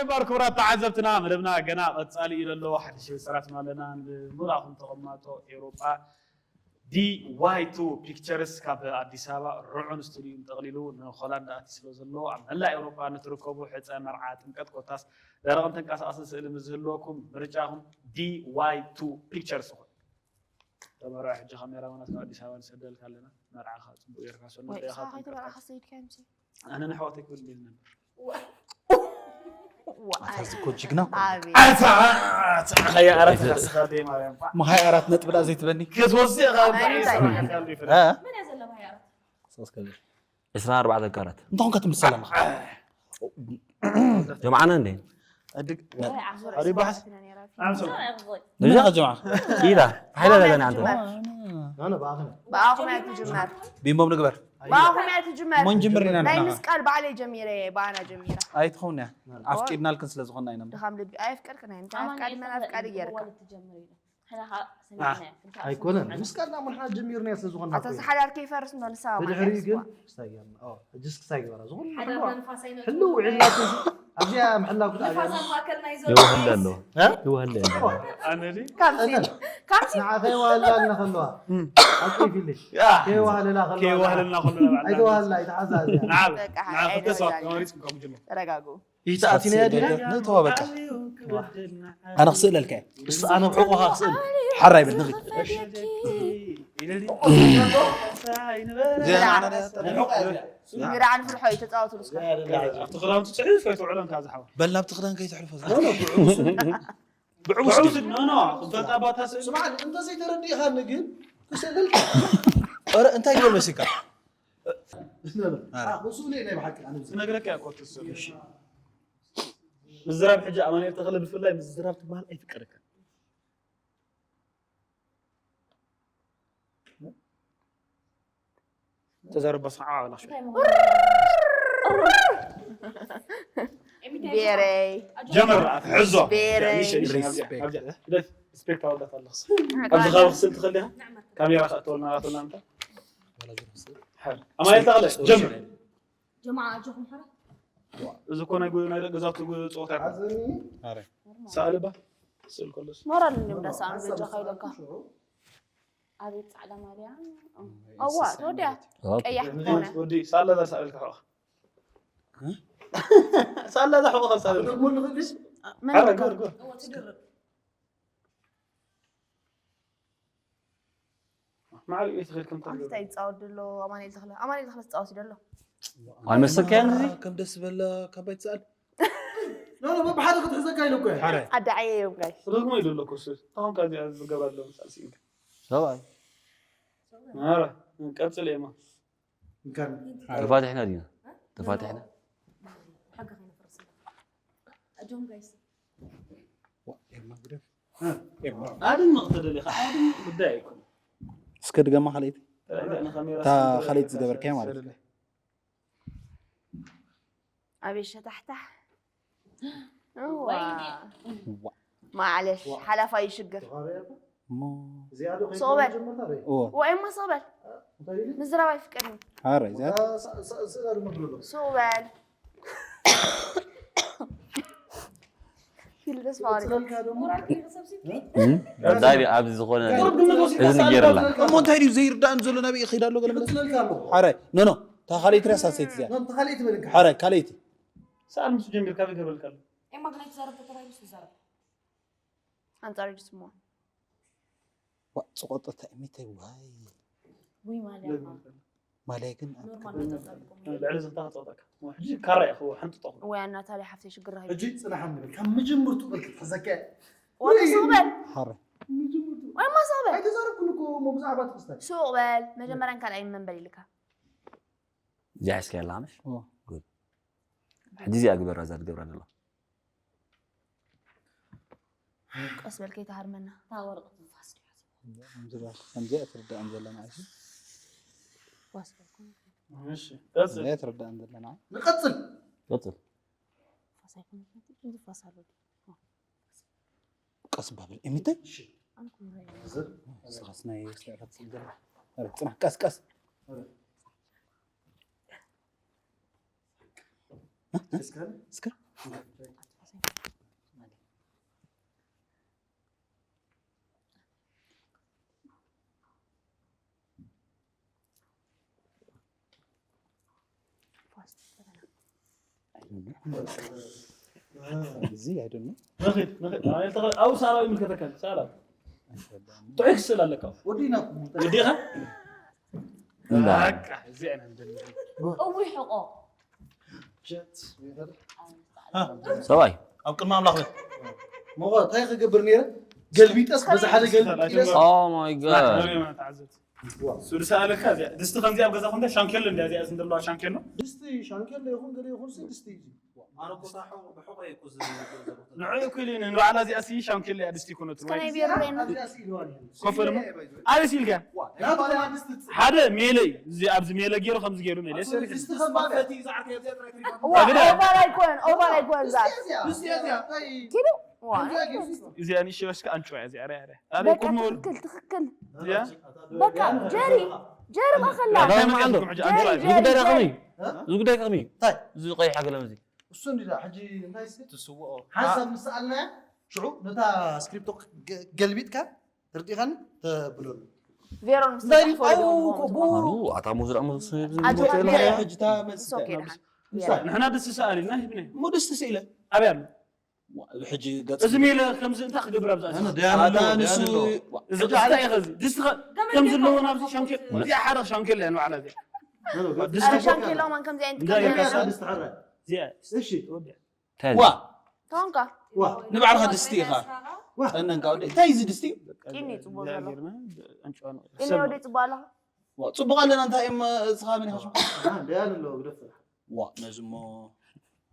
ባር ክቡራት ተዓዘብትና፣ መደብና ገና ቀጻሊ እዩ ዘሎ። ሓድሽ ሰራትና ኣለና። ንሙሉኣኹም ተቐማጦ ኤውሮጳ፣ ዲ ዋይ ቱ ፒክቸርስ ካብ ኣዲስ ኣበባ ርዑን ስቱዲዩን ጠቕሊሉ ንሆላንድ ኣትዩ ስለ ዘሎ፣ ኣብ መላእ ኤውሮጳ ንትርከቡ ሕጸ፣ መርዓ፣ ጥምቀት ኮታስ ደረቕን ተንቀሳቓስን ስእሊ ምስ ዝህልወኩም፣ ምርጫኹም ዲ ዋይ ቱ ፒክቸርስ ይኹን። ተመርዖ ሕጂ ካሜራማናት ካብ ኣዲስ ኣበባ ንሰደልካ ኣለና። መርዓኻ ጽቡቕ ጌርካ ሰኑይ ወይ ኢኻ ኢኻ ጥምቀትካ። ከይተመርዓኻ ሰይድካ ምሲ? ኣነ ንኣሕዋተይ ክብል እንድየ ዝነብር። ዋይ። ኣታ እዚ እኮ ጅግና እኮ። ኣቤት። ኣታ፣ ኣታ፣ ሃያ ኣራት ካስኻ ደይ ማርያም። ማ ሃያ ኣራት ነጥቢ ደኣ ዘይትበኒ? ክትወስድ ኢኻ፣ እንታይ እንታይ? ይስማዓካ እንዶ ይፈለጥ። እ? መን እያ ዘላ ሃያ ኣራት? ሶስት ከብል። ዕስራን ኣርባዕተን ካራት። እንታይ ኾንካ ትምስል ኣለኻ? ጀምዓና እንዴ? ኣድግ-፣ ወይ ዓፍር ኣሪ ባሕስ? ስራሕትና ነይራ። ዓምሶ። እንታይ እያ ክትዘይ? እዛ ኸ ጀምዓ? ኢዳ፣ ሓይለ ለገና ኣንተ። ኣነ ብኣኽነ። ብኣኹም እያ ትጅመር። ቢምቦም ንግበር። ብኣኹም እያ ትጅመር። ሞን ጅምር ኢና ናይ ንሕና። ምስቃል ባዕለይ ጀሚረ እየ፣ ብኣና ጀሚራ። ኣይትኸውን እያ። ኣፍቂድናልክን ስለ ዝኾንና ኢና። ድኻም ልቢ ኣየፍቀድክን እየ። እንታይ ኣፍቃዲ መን ኣፍቃዲ ጌርካ? ትጀምር ኢለ። ሕና ኸኣ ሰሚዕናዮ። ኣይኮነን። ምስቃልና እሞ ንሕና ጀሚርናዮ ስለ ዝኾንና ኣታ እኮ እዩ። ዝሓዳር ከይፈርስ እንዶ ንሳ ብድሕሪኡ ግን ክስታይ ገርና። ኦ፣ ሕጅስ ክስታይ ግበራ። ዝኾነ ሓዳር ሕልዋ፣ መንፋስ ኣይነጥፉ። ሕልው ውዕልና ኣብዚ ኣብዚኣ ምሕላው ክትኣብያ። ንፋስ ኣብ ማእከልና እዩ ዘሎ። ይውህለ ኣሎ። እ? ይውህለ ኣሎ። ኣነ ድዩ? ካምሲ። ኣነ። ካምሲ። ንዓ ከይዋህላ ኣለና ከለዋ። እም። ኣብ ከይፊልሽ። ያ። ከይዋህለላ ከለዋ። ከይዋህለልና ከለዋ ባዕልና። ኣይተዋህላ፣ ኣይተሓዛ እዚኣ። ንዓ፣ በቃ፣ ንዓ፣ ሓይ፣ ክልተ ሰባት ኣይደረጋግም። ተማሪጽኩም ካብ ጅምር። ተረጋግኡ። ይተኣቲና ድያ? ንእተዋ በቃ። ኣነ ክስእለልካ እየ። እስ ኣነ ብሕቑኻ ክስእል። ሓራይ በል ንኺድ። እሺ። ሚራ ዓን ፍርሖ እዩ ተጻወቱ ንስኻ። ኣብቲ ክዳውንቲ ጽሑፍ ኣይትውዕሎ እንካ ዝሓወ። በል ናብቲ ክዳን ከይትሕልፎ። ብዕቡስ ድዩ? ብዕቡስ ድዩ? ኖ፣ ኖ፣ ክንፈልጣ ባታ ስእሊ። ስማዕ፣ እንተ ዘይተረዲእኻኒ ግን ክስእለልካ። ኧረ እንታይ ይበል መሲልካ? ኧረ። ክነግረካ እኮ ትስእል። እሺ። ምዝራብ ሕጂ ኣማኑኤል ተኽለ ብፍላይ ምዝራብ ትበሃል ኣይፍቀደካን። ተዛረብ በስመ ኣብ ኣምላኽ ሽው። እንታይ ምዃኑ? ቤረይ። ጀመር ኣትሕዞ። ቤረይ። ሪስፔክት። ሪስፔክት ኣወዳት ኣለኽስ። ኣብዚ ከባቢ ክስል ትኽእል ዲኻ? ካሜራ ከእተወልና ናትና እንታ። ሓር። ኣማኑኤል ተኽለ ጀምር። ጀማዓ ኣጆኹም ሕረ። እዚ እኮ ናይ ጎ-፣ ናይ ደቂ ገዛውቲ ጎ-፣ ጸወታ ኣይኮነን። ኣዘኒ። ኣረ። ሰኣል እባ። ስእል ከሎስ። ሞራል እንዲም ደስ ኣም በጃኻ ኢለካ። ኣቤት ጻዕዳ ማልያ። ኣዋ፣ ተወዲያ። ኦኬ። ቀያሕ ኮነ። ወዲ ሳላ ዛ ሰኣልካ ሕዋ። ሳላ ዛ ሕዋ ሳላ። ደግሞ ንኽልሽ። መን ኣረ፣ ይልካ? ጎር፣ ጎር። እዎ፣ ትድርብ። ማዕሪኡ እዩ ትኽእል ከም ኣንተ ተግብር። እንታይ ይጻወት ደሎ ኣማኑኤል ተኽለ? ኣማኑኤል ተኽለ ትጻወት ደሎ? ኣይመስልካዮን እዚ? ከም ደስ ዝበላ ካባይ ትስኣል። ኖ፣ ኖ፣ በብሓደ ክትሕዘካ ኢሉ እኮ እዩ። ሓደ። ኣዳዓየ እዮም ጋይስ። ርግሞ ኢሉ ኣሎ እኮ እሱ። ኣሁን ካብዚኣ ዝገባ ኣሎ ምሳል ስኢንካ። ሰብኣይ። ኧረ፣ ቀጽል እየማ። እንካን። ተፋቲሕና ዲና? ተፋቲሕና? ሓቂ ከይነፍርስ። ኣጆም ጋይስ። ዋ፣ ኤማ ግደፍ። ኤማ። ኣድንቕ ተደሊኻ፣ ኣድንቕ ጉዳይ ኣይኮነን። እስከ ድገማ ካልኣይቲ። ተረጋግእ፣ ንካሜራ እታ ስክሪን ካልኣይቲ ተረጋግእ። ዝገበርካያ ማለት እዩ። ሰለለ። ኣቤት ሸታሕታሕ። እዋ። ወይኔ። ዋ። ማዕለሽ፣ ዋ። ሓላፋ ይሽገር። ተኻርያ እኮ። እሞ። እዚኣ ዶ ሶበል። ከይጀመርና ዶ? እዎ። ወይማ ሶበል። እንታይ ኢሉ? ምዝራብ ኣይፍቀድን። ሓራይ፣ እዚኣ። ሳ-፣ ሳ-፣ ስእላ ድማ ብሎ ኣሎ። ሶበል። ፊል ደስ ባሪ። ጽለልካ ደግሞ። ሞራል ከይሰብስብ። እም? ዳኒ ኣብዚ ዝኾነ ቁርብ ግምት ወሲድካ እዝኒ ሰኣል ገይርላ። እንዳትለካ። እሞ እንታይ ድዩ ዘይርዳእን ዘሎ ናበይ ይኸይድ ኣሎ ገለ መለ? ጽለልካ ኣሎ። ሓራይ፣ ኖ፣ ኖ። እታ ካልኣይቲ ርያ ሳሰይቲ እዚኣ። ኖ፣ እታ ካልኣይቲ በልካ። ሓራይ፣ ካልኣይቲ። ሰኣል ምስ ጀሚርካ ከይገበልካ ኣሎ። ኤማ ግን ኣይትዛረብ ተባሂሉ ዝዛረብ። ኣንጻር ድስሞ። ዋ፣ ጽቆጠታ እሚተይ ዋይ። ወይ ማልያ። ማልያ ግን ኣብ ኖርማል መጠጣ ልቆም። ልዕሊ ዝንታ ክጸወተካ። ሕጂ ካራ ኢኹ፣ ሓንቲ ጠኹ። ወይ ኣና ታዲያ ሓፍተይ ሽግር ረኺቡ። ሕጂ ጽናሕ ንብል። ካብ መጀመርቱ በልክ ተዘከ። ወይ ወይ። ሱቕ በል። ሓረ። መጀመርቱ። ወይ ማ ሱቕ በል። ኣይተዛረብኩን እኮ እሞ ብዛዕባ እቲ ክስታይ። ሱቕ በል። መጀመርያን ካልኣይን መን በል ኢልካ? እዚኣ ሒዝካያ ኣለኻ ምሽ? ኦ። ጉድ። ሕጂ እዚኣ ግበራ፣ እዛ ትገብራ ዘላ። ቀስ በል ከይትሃርመና። እታ ወረቐት ንፋስ ድያ? ከምዚ ራሱ ከምዚ ኣይትርዳእን ዘላ ንዓይሲ። ዋስ በልኩም። እሺ፣ ቀጽል። ከምዚ ኣይትርዳእን ዘላ ንዓይ። ንቐጽል። ቀጽል። ንፋስ ኣይኮነትን፣ ንፋስ ኣሎ ድዩ? ቀስ ባብል እሚተይ። እሺ። ኣነ እኮ ይረኣይ። ዝር። ስኻስ ናይ ስዕረት ስል ዘላ። ኣረ፣ ጽናሕ፣ ቀስ፣ ቀስ። ኣረ። እስከ እስከ። እዚ I don't know. ንኺድ፣ ንኺድ። ኣይ፣ ተኸ-፣ ኣብኡ ሳላዊ ይምልከተካ፣ ሳላዊ። ጥዑይ ክስእል ኣለካ። ወዲእና እኮ። ወዲእኻ? እንዳ። በቃ፣ እዚ ኣይና እንደሊ። እውይ፣ ሕቆ። ጀት፣ ሰብኣይ። ኣብ ቅድሚ ኣምላኽ በል። ሞኸ፣ እንታይ ክገብር ነይረ? ገልቢጠስ፣ በዛ ሓደ ገልቢጠስ። Oh my God። ተዓዘብቲ። ሱድ ሰኣለካ እዚኣ ድስቲ ከምዚኣ ኣብ ገዛኹም እንታይ ሻንኬሎ እንድያ እዚኣ ዝንደለዋ ሻንኬሎ? ድስቲ ሻንኬሎ ይኹን ገለ ይኹን ሲ ድስቲ እዩ። ኣነ እኮ እታ ሕቑ-፣ ብሕቑ እየ እኮ ዝብል ዘሎ። ንዕኡ እኮ ኢሉ ንባዕላ እዚኣ ሲ ሻንኬሎ እያ ድስቲ ይኮነትን ወይ? ከመይ ገይሩ ሬና? እዚኣ ሲ ኢልዋ ነይሩ። ኮፈ ደሞ? ኣበይ ሲ ኢልካ? ዋ፣ ናትካ ድስቲ ትጽ-፣ ሓደ ሜለ እዩ። እዚ ኣብዚ ሜለ ገይሩ ከምዚ ገይሩ ሜለ። ድስቲ ከም ባፈቲ ዝዓርከ እዚኣ ጥራይ ትሪፋ። ዋ፣ ኣግዳ። ኦቫል ኣይኮነን፣ ኦቫል ኣይኮነን እዛ። ድስቲ እዚኣ። ድስቲ እዚኣ። ኪዱ? ዋ፣ ከምዚኣ ገይሩ ሲ እዚኣ ንእሽቶ በሽካ ኣንጭዋ እያ እዚኣ። ኣረ፣ ኣረ። ኣበይ በቃ ኮፍ ምበሉ? ትኽክል፣ ትኽክል። እዚኣ? በቃ ጀሪ፣ ጀሪ ማእኸላ። ኣታ ጀሪ፣ ማዓንዶ። ጀሪ፣ እዚ ጉዳይ ጀሪ፣ ዳኸሚ? ጀሪ። እዚ ጉዳይ ከሚ? እንታይ? እዚ ቀይሕ ገለም እዚ። እሱ እንዲዳ፣ ሕጂ እንታይ ሲ? ትስውኦ። ሓንሳብ ምስ ሰኣልናያ፣ ሽዑ ነታ ስክሪፕቶ ገ-፣ ገልቢጥካ፣ ተርዲኻኒ፣ ተብለሉ። ቬሮን ምስ እንታይ ተጻሕፈ ኢሉ ዲኹም እኮ፣ ትመሃሩ? ቡ-፣ ኣታ ሙዝራ ሙዝ-፣ ኣጆ ሙዝ-፣ ኣጆ። ሕጂ እታ መልሲ እንታይ? ንስኻ ንሕና ድስቲ ሰኣል ኢልና ሂብና። እሞ ድስቲ ስኢለ። ኣበይ ኣሎ? ሕጂ ገጽ እዚ ሜለ ከምዚ እንታይ ክገብር ኣብዛ ኣነ እዛ? ደያኑ ኣሎ፣ ኣታ ንሱ ደያኑ ኣሎ። እዚ እንታይ እዩ ኸዚ? ድስቲ ኸ-፣ ከምዚ ኣለዎ ናብዚ ሻንኬል፣ እዚኣ ሓደ ሻንኬል እያ ንባዕላ እዚኣ። ድስቲ ኣረ ሻንኬል ሎማን ከምዚ እንታይ ኣይንጥቀም። ይበልካ? ድስቲ ሕረ። እዚኣ እሺ። ተወዲኣ። እንታይ ዋ! ተወንካ? ዋ! ንባዕልኻ ድስቲ ኢኻ። ዋ! ጠነንካ ወዲ። እንታይ እዚ ድስቲ? ቂኒ ጽቡቕ እዚኣ ዘሎ። ጌርና፣ ኣንጭዋ ነው። ቂኒ ሰብ ወዲ ጽቡቕ ኣለኻ? ዋ፣ ጽቡቕ ኣለና፣ እንታይ እዮም፣ እስኻ መን ኢኻ ሽሙ? አ፣ ደያኑ ኣሎ፣ ግደፍ። ዋ፣ ነዚ እሞ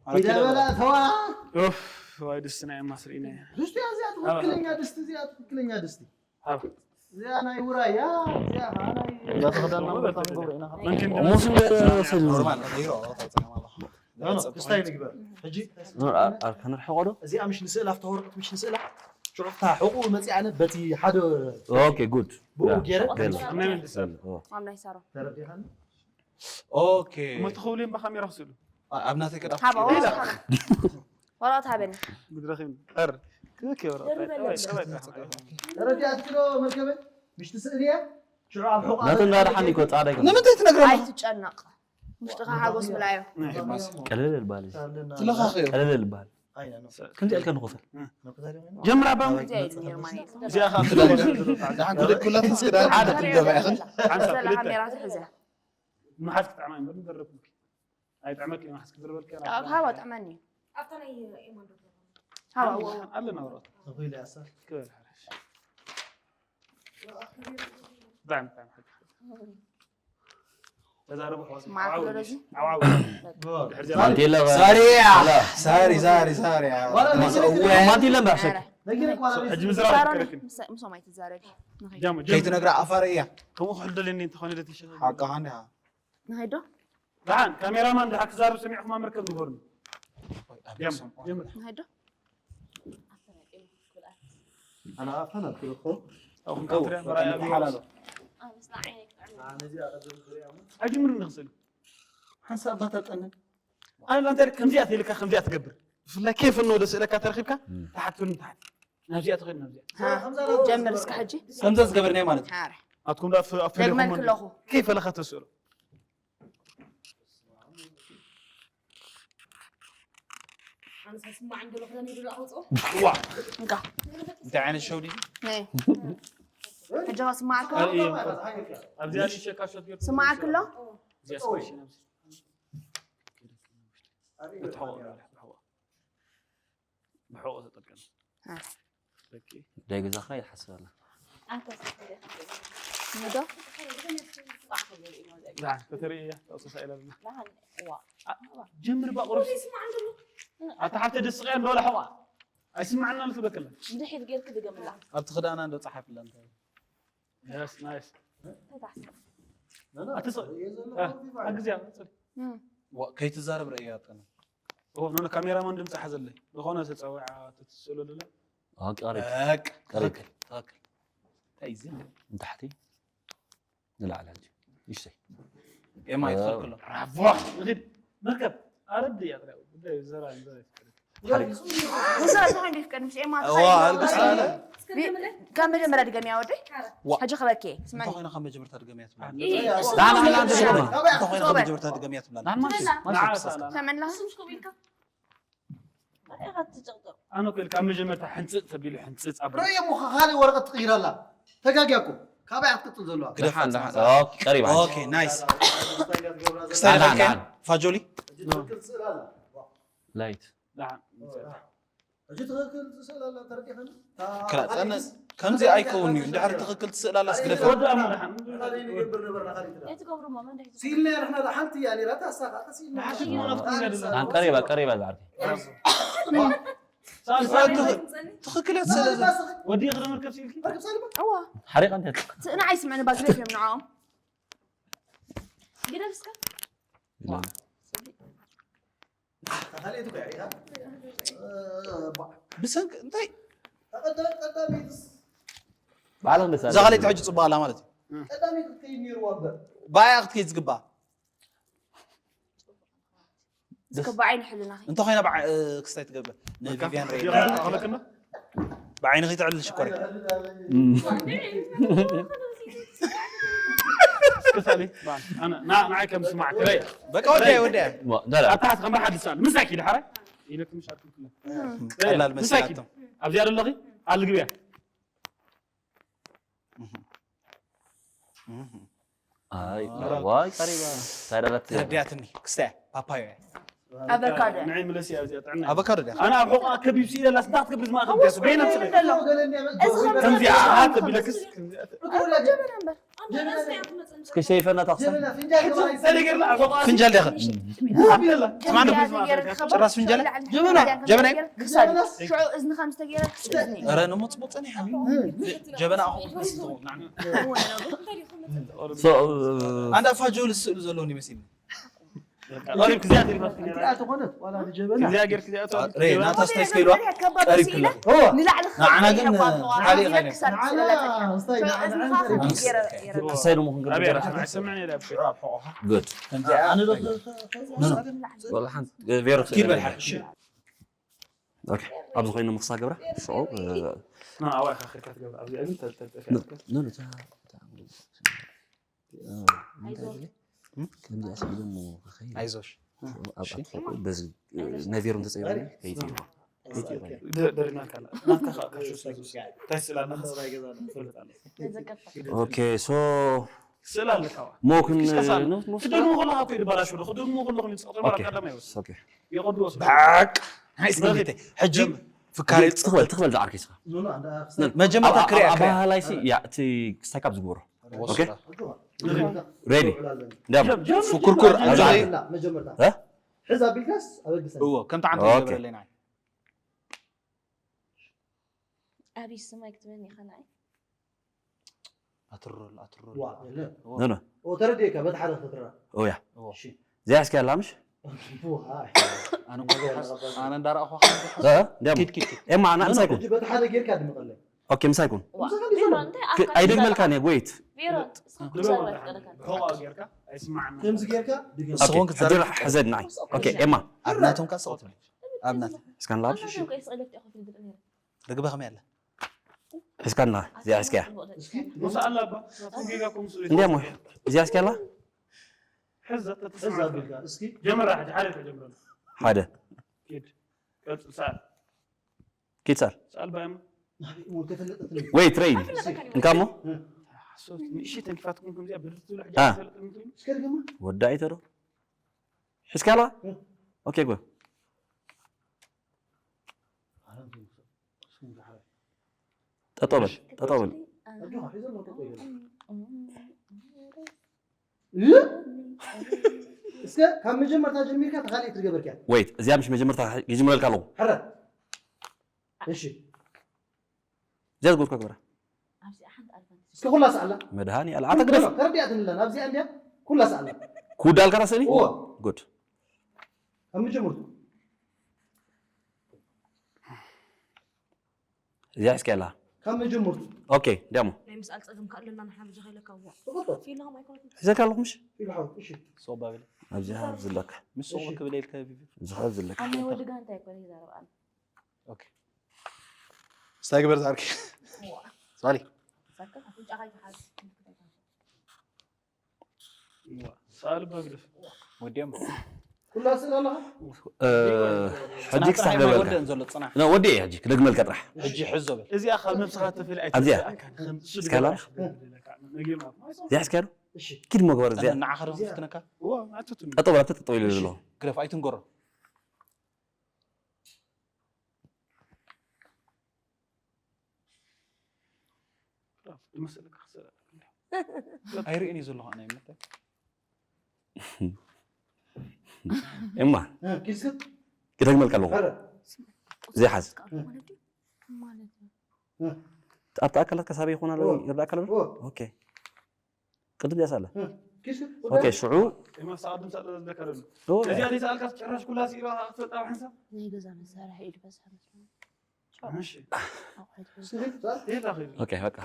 ሂዳ በላ፣ ተዋ። ኡፍ፣ ዋይ፣ ድስቲ ናይ እማ ስርኢና እያ። ድስቲ እያ እዚኣ፣ ትኽክለኛ ድስቲ እዚኣ፣ ትኽክለኛ ድስቲ። ሃብ። እዚኣ ናይ ውራይ እያ፣ እዚኣ ኸዓ ናይ እዛ ተኸዳና በጣም ጎብረ ኢና። መን ክንዲ ሙስ እንደ ወሰድ ኖርማል፣ ተኸይሮ፣ ተጸማማ። ኖ፣ ኖ፣ ክስታይ ንግበር። ሕጂ ኖ፣ ኣ-፣ ኣር-፣ ከነርሕቖ ዶ? እዚኣ ምሽ ንስእላ፣ ኣብታ ወረቐት ምሽ ንስእላ። ሽዑ ኣብታ ሕቑ መጺኣ ኣነ በቲ ሓደ ኦኬ፣ ጉድ። ብኡ ያ፣ ገይረ። ገለ። ናይ መንግስቲ። ገለ፣ ኦ። ማም ናይ ሳሮን። ተረዲኻኒ? ኦኬ። እሞ ትኸውልዮም ብካሜራ ክስእሉ? ኣ-፣ ኣብ ናተይ ከዳ ሃባ፣ ክስእሉ። ወረቐት ሃባ። ወረቐት ሃበኒ። ጉድ ረኺብኒ። ር። ክክ ወረቐት። ደርበ ሃባ፣ ለምን? ሃባ፣ ሃባ። ተረዲኣትኪ ዶ መርከበይ? ምሽ ትስእሊ እያ? ሽዑ ኣብ ሕቖ ናተ እንዳደሓን እኮ ጻዕዳ ይኮነ። ንምንታይ ትነግረና? ኣይትጨነቕ። ውሽጥኻ ሓጎስ ብላዮ። ናይ ማስ። ቀለል በል። ኣለና። ትለኻኸዮ። ቀለል በል። ኣይና ነው። ክንዲ ኢልካ ንኸፈል። ጀምር ኣባ። እዚኣ ኢሉ ነይሩ ማለት እዩ። እዚኣ ኻብ ደሓን ክልኩላት እስኪ ደሓን ሓደ ትንገባ ኢኽን። ሓንሳብ ስለ ክልተ። ካሜራ ትሕዘ። መሓዝ ክጥዕማ እምበር ንደረብኩ። ኣይጥዕመኪ መሓዝ ክድርበልኪ። ኣብ ሃባ ጥዕመኒ። ኣብታ ናይ ኤማን ዶ? ሃባ፣ እዎ፣ እዎ። ኣለና ወረቐት። ተኺሉ ያሳ። ክበል ሓረሽ። ብጣዕሚ፣ ብጣዕሚ ሓቂ። ተዛረቡ ኣሕዋት። ማዕከሎ ዓው፣ ዶ እዚ? ዓው፣ ዓው። ድሕሪ ዚኣ ማንቴላ ዛሬ፣ ዛሬ፣ ዛሬ፣ ዛሬ። ዋላ ማንቴላ እምበር ኣሸክ። ኧረ። ሕጂ ምዝራብ ሳሮን ይከለክል። ምስ-፣ ምሶም ኣይትዛረቢ። ንኸይድ። ጃሞ፣ ጃሞ። ከይትነግራ ኣፋር እያ። ከምኡ ክሕደለኒ እንተኾነ ዶ ትሸ-፣ ሓቃ ሃንዳ። ንኸይድ ዶ? ደሓን፣ ካሜራማን ደሓን ክዛረብ ሰሚዕኹም ኣብ መርከብ ንገሩኒ። ጃሞ፣ ጀምር። ንኸይድ ዶ? ኣነ ኣፈን ኣትክልኮ። ኣኹም ካንትሪ መራያ ሓላሎ። ኣነ እዚኣ ቀደም ክሪኣ እሞ። ኣጅምር ንኽስል። ሓንሳብ ኣባታጠንን። ኣነ ላንተ ከምዚኣ ትልካ፣ ከምዚኣ ትገብር። ብፍላይ ኬፍ እንወደ ስእለካ ተረኺብካ፣ እም። ተሓትክን ተሓት። ናብዚኣ ትኸይድ፣ ናብዚኣ። ሃ፣ ጀምር እስከ ሕጂ። ከምዛ ዝገበርናዮ ማለት እዩ። ሓረ። ኣትኩም ዳ ፍ-፣ ኣፍ-፣ ደግመልክ ኣለኹ። ከይፈለኻ ተስእሎ። ኣነስ ኣይስማዕን ዘሎ ክዳን ይብሉ ኣውፅኦ። ዋ። እንካ። እንታይ ዓይነት ሸው ድዩ? ነይ። ሕጂ ከስማዓካ? ኣርእዮ። ኣብዚኣ ሽሸካ ሸት ገይሩ ስማዓክ ኣሎ? እዚኣ ስማሽ ነብሲ። ብትሕቆ፣ ብትሕቆ። ብሕቆ ተጠቀም። ኣረ። ደቂ። ደይ ገዛኻ ይሓስብ ኣላ። ንዶ? ደሓን፣ ከተርእያ፣ ተቕስሳ ኢላ ኣለና። ደሓን፣ ዋ። ጀምር ባቑርስ። ኣታ ሓብተ ደስቕያ እንዶ ለሕዋ። ኣይስማዕና ኣሎ ትብለከላ። እንድሕር ጌርክ ድገምላ። ኣብቲ ክዳና እንዶ ጸሓፍላ እንታይ? የስ፣ ናይስ። እንታይ ትሓስብ? ኣቲ ሰ-፣ እ፣ ኣግዝያ፣ ጽል። እም። ዋ፣ ከይትዛረብ ርእያ ኣጠና። ኦ፣ ኖ፣ ኖ፣ ካሜራማን ድምጺ ሓዘለይ። ዝኾነ ተጸዊዓ ትስእሎ ደላ። ኦኬ፣ ቀሪብ። በቃ፣ ቀሪብ። ትኽክል፣ ትኽክል። እንታይ እዩ ዝብል? ንታሕቲ። ንላዕሊ ሕጂ። ይሽተይ። ኤማ ይትኸል ከሎ። ብራቮ! ንኺድ። መርከብ። ኣረድ እያ ጥራይ። ጉዳይ ዘራ፣ ዘራ ይፍቀድ። ሓሪፍ። ንስኻ ዝኾነ እንዴት ቀድምሽ ኤማ እዋ፣ ትኸይድ? ኣልግስ ኣለ። እስከ ካብ መጀመርያ ድገምያ ወደይ። ዋ። ሕጂ ክበኪ ስማኒ። እንተኾይና ካብ መጀመርታ ድገምያ ትብላኒ። እንተኾይና ካብ መጀመርታ ድገምያ ትብላኒ። ኣነ ኮል ካብ መጀመርታ ሕንፅፅ ተቢሉ ሕንፅፅ ኣብ ርእየ እሞ ካልእ ወረቐት ትቕይር ኣላ። ተጋግያ እኮ። ካበይ ክትቅፅል ዘለዋ? ደሓን ደሓን። ኦኬ፣ ቀሪባ። ኦኬ ናይስ። ክስታይ ደሓን፣ ዳልከን ደሓን። ፋጆሊ። ላይት። ደሓን። ሕጂ ትኽክል ስእላ ኣላ ተረዲኸኒ። ክላ- ጠነ- ከምዚ ኣይከውን እዩ። እንድሕር ትኽክል ትስእል ኣላስ ግደፈ። ወዲ ኣማ ደሓን። እንታይ ንገብር ነበርና ካልእ ትዳ? ስኢልና ኢና ንሕና ሓንቲ እያ ነይራ። እታ እሳ ከዓ ስኢልና። ሓንቲ እያ ነይራ። ደሓን፣ ቀሪባ ቀሪባ ዝዓርከይ። ሳል ሳል ትኽክል። ትኽክል እያ ትስእል እዛ። ወዲ ክደመር ከብሲ ኢልኪ? እዋ ሓሪቓ እንታይ? ንዓይ ስምዕኒ ባግሬፍ እዮም ንዕኦም። ግደፍ እስከ። ካልእ ትኮ ኢኻ? ብሰንክ እንታይ? ቀዳሚትስ ባዕላ ክንደሳ እዛ ካልኣይቲ ሕጂ ፅቡቅ ኣላ ማለት እዩ። ቀዳሚት ክትከይድ ነይርዋ እምበር። ባያ ክትከይድ ዝግባእ። እስከ ብዓይኒ ሕልናኺ። እንተኾይና ብዓ- እ፣ ክስታይ ትገብር ንቪቪያን ሬ ኣኽለክና ብዓይኒ ከይትዕልል ሽኮር። እስከ ሳሊ ባን ኣነ ና ንዓይ ከም ስማዕ ትረይ በቃ ወዲያ ወዲያ። ኣታሓት ከም ሓዲ ሳሊ ምሳኪ ድሓረ ኢለክ ምሽ ኣትክልክለ ቀላል መሲላቶም። ኣብዚኣ ደለኺ ኣልግብያ ኣይ ዋይ ቀሪባ። እንታይ ደለት? ተረዲኣትኒ ክስታይ ፓፓዮ እያ። ኣቨካዶ። ንዓይ ምለስ እያ እዚኣ ጥዕና። ኣቮካዶ ድያ? ኣነ ኣብ ሕቆኣ ከቢብ ስኢለ ላስታት ከብዝ ማእከል ገሱ በይነ ትኽእል። ከምዚኣ ኣሃ ተቢለክስ እስኪ ሸይፈና ታኽሳ። ሰደገርና ኣብ ሕቆኣ ፍንጃል ዲኻ? ተቢለላ። ስማዕና ጭራስ ፍንጃል? ጀበና፣ ጀበና እዩ? ክሳድ ሽዑ እዝኒ ከም ዝተገይረ ክስእዝኒ። ኧረ ነሞ ጽቡቅ ጸኒሓ። ጀበና ኣኹ ክትመስል ትኽእል። እወ ነጉ። ሶ፣ ኣንዳ ፋጆል ዝስእሉ ዘለውን ይመስልኒ። ቀሪብ ክዚኣ ተሪፋትኒ ነይራ። እቲኣ ተኾነት ዋላ ብጀበና ክዚኣ ጌር ክዚኣ ተወ- ሬ ናታ ስታይ ስከይልዋ ከባቢ ቀሪብ ስኢለ ክላ ንላዕሊ ንዓና ግን ክሳድ ዓሊ ስለ ኻይነ ክሳድ ስለ ንዓና ጸኒሓ። ስታይ ሽዑ ንዓና እዝንኻ ንዓና ከምዚ ገይረ ገይረ። ክሳይ ደሞ ክንገብር ኣበይ ገይረ ራሕና ኣይሰምዕን እየ ኣብ ሽዑ ኣብ ሕቆኻ። ጉድ። ኣነ ዶ ወላ ሓንቲ ቬሮ ኪድ በልሓ እሺ ኦኬ። ኣብዚ ኮይነ ምኽሳ ገብራ ሽዑ እ፣ ና ኣባይ ኻኺርካ ትገብር ኣብዚ ዕልን ተልተልተልካ ኖ ኖ ታ- ታ- እ፣ እንታይ ይብል? ከምዚ ኣስቢሉ እሞ ከኸይድ ኣይዞሽ ኣብ ኣትፈቁ በዚ እ፣ ነቪሮም ተጸይሩ ከይት እዩ። ደ- ደሪናልካ ኣላ ናትካ ከዓ ካሾ ስለ ዝውስያ እንታይ ስእላ ኣለካ ትፈልጥ ኣለካ ተዘከርካ። ኦኬ ሶ ስእላ ኣለካ ዋ ሞክን ክስከሳል ኖ- ኖ- ክደግሞ ከለካ እኮ ይድባላሽ ወደ ክደግሞ ከለኹ ይንስቕ ኦኬ ቀዳማይ ወስ ኦኬ የቆዱ ወስ በቃ ናይ ስሚተይ ሕጂ ፍካሪ ትኽበል ትኽበል ዝዓርከይ ስኻ መጀመርታ ክሪኣ ክሪኣ ኣባህላይሲ ያ እቲ ክስታይ ካብ ዝግበሮ ኦኬ ወስዳ ሬዲ ደም ፍኩርኩር ኣብዚ ጀምር። ዓዲ መጀመርታ እ? ሕዚ ኣቢልካስ ኣበግሰ እዎ ከምቲ ዓንተ ኦኬ። ይገብረለይ ንዓይ ኣበይ ስማይ ክትበኒ ኢኻ ንዓይ? ኣትሮል ኣትሮል ዋ የለ ኖ ኖ ኦ ተረዲእካ በቲ ሓደ ክትራ ኦያ እዎ እሺ እዚኣ እስኪ ኣላ ምሽ ዋ ኣነ እኮ ዝሓስ- ኣነ እንዳረኣኹ እ? ደም ኪድ ኪድ ኪድ ኤማ ኣና ምሳይ ኩን ሕጂ በቲ ሓደ ጌርካ ድምቐለይ ኦኬ ምሳይ ኩን ዋ ቬሮ እንታይ ኣፍካ ኣይደግመልካን እየ ወይት ቬሮ እስካ ክሳብ ኣይፍቀደካን። ብሕዋ ጌርካ ኣይስማዕና ከምዚ ጌርካ ድገም ኦኬ ሕጂ ሕዘ ንዓይ ኦኬ ኤማ ኣብ ናቶም ካስ ኦትብል ኣብ ናት እስካን ላብሽ ኣናቶም ከይስእለክ ኢኹ ትብል ነይረ። ርግበ ከመይ ኣለ ሒዝካና እዚኣ ሒዝካያ መሳኣላ እባ ናቶም ጌጋ ኮምሱ እንዲያ ሞ እዚኣ እስኪ ኣላ ሕዘ እዛ ተተስማዕካ ኣቢልካ እስኪ ጀምራ ሕጂ ሓደ ከጀምረና ሓደ ኪድ ቀጽል ሰኣል ኪትሳል ሰኣል ባያማ ናበይ እሞ ተፈለጠት ወይ ትረይ እንካሞ ሓሶት ንእሽተይ ተንኪፋትኩም ከምዚኣ ብድር ትብሉ ሕጂ አ። ኣይፈልጥን ትብሉ እስከ ድገማ ወዳኢ ተዶ ሒዝካላ ኦኬ ጎ ጠጠው በል ጠጠው በል ኣጆኻ ሒዘ ኣለኹ ጠጠው ኢለ እስከ ካብ መጀመርታ ጀሚርካ ተኻሊእ ትገበርካ ወይት እዚኣ ምሽ መጀመርታ ይጅምረልካ ኣለኹ ሕረ እሺ እዚኣ ዝጎድካ ግበራ ኣብዚኣ ሓንቲ ኣልፋ እስከ ኩላ ሰኣላ መድሃኒ ኣላ ኣታ ግደፍ ተረዲኣትኒ ኣላ ኣብዚኣ እንድያ ኩላ ሰኣላ ክውዳልካ ራስእኒ እዎ ጉድ ካብ መጀመርቱ እዚኣ እስኪ ኣላ ካብ መጀመርቱ ኦኬ ደሞ ናይ ምስኣል ፀገም ከኣለና ንሕና ብዚ ከይለካ እዋ ተቆጦ ፊልም ኣይኮነትን። ሒዘካ ኣለኹ ምሽ ኢሉ ሓው እሺ ሶባብል ኣብዚ ሃብ ዝለካ ምስ ሶም ክብል ኢልካ ቢቢ እዚ ሃብ ዝለካ ኣብ ናይ ወዲ ጋንታ ኣይኮነ ይዛረብ ኣሎ። ኦኬ ስታይ ግበር ዝዓርኪ ሳሊ ሳካ ኣፍንጫኻ ይሓዝ። ሳል በግደፍ ወዲኦም ኩላ ስእሊ ኣለኻ? ሕጂ ክሳዕ ገበልካ ወደን ዘሎ ፅናሕ ና ወዲ እየ ሕጂ ክደግመልካ ጥራሕ ሕጂ ሕዞ በል እዚኣ ካብ ነብስኻ ትፍል ኣብዚኣ? ኣይትኣካን እስካላ? እዚኣ እስከ ዶ ኪድ መግበር እዚኣ ንዓኻ ዶ ዝፍትነካ ኣቱትን ጠጠው ብላ ተጠጠው ኢሉ ዘሎ ግደፍ ኣይትንገሮ መሰለካ ክሰ ኣይርእን እዩ ዘለኹ ኣነ ይመተ እማ ኪስክ ክደግመልካ ኣለኹ ኧረ እዚኣ ሓዝ ማለት እዩ። ኣብቲ ኣካላት ከሳቢ ይኾን ኣሎ ይርዳእካ ኣሎ ኦኬ ቅድም ያሳለ ኪስክ ኦኬ ሽዑ መሳቅድም ሰለ ዝለካ ዘሎ ኦ፣ እዚኣ ዘይሰኣልካ ትጨረሽ ኩላ ስኢባ ክትፈልጣ ብሓንሳብ ናይ ገዛ መሳርሒ እዩ ዝበዝሐ መስሎኒ። እሺ ኣቑሑት ዝበዝሐ። ስክክ ዛር ይላ ኸይዱ ኦኬ በቃ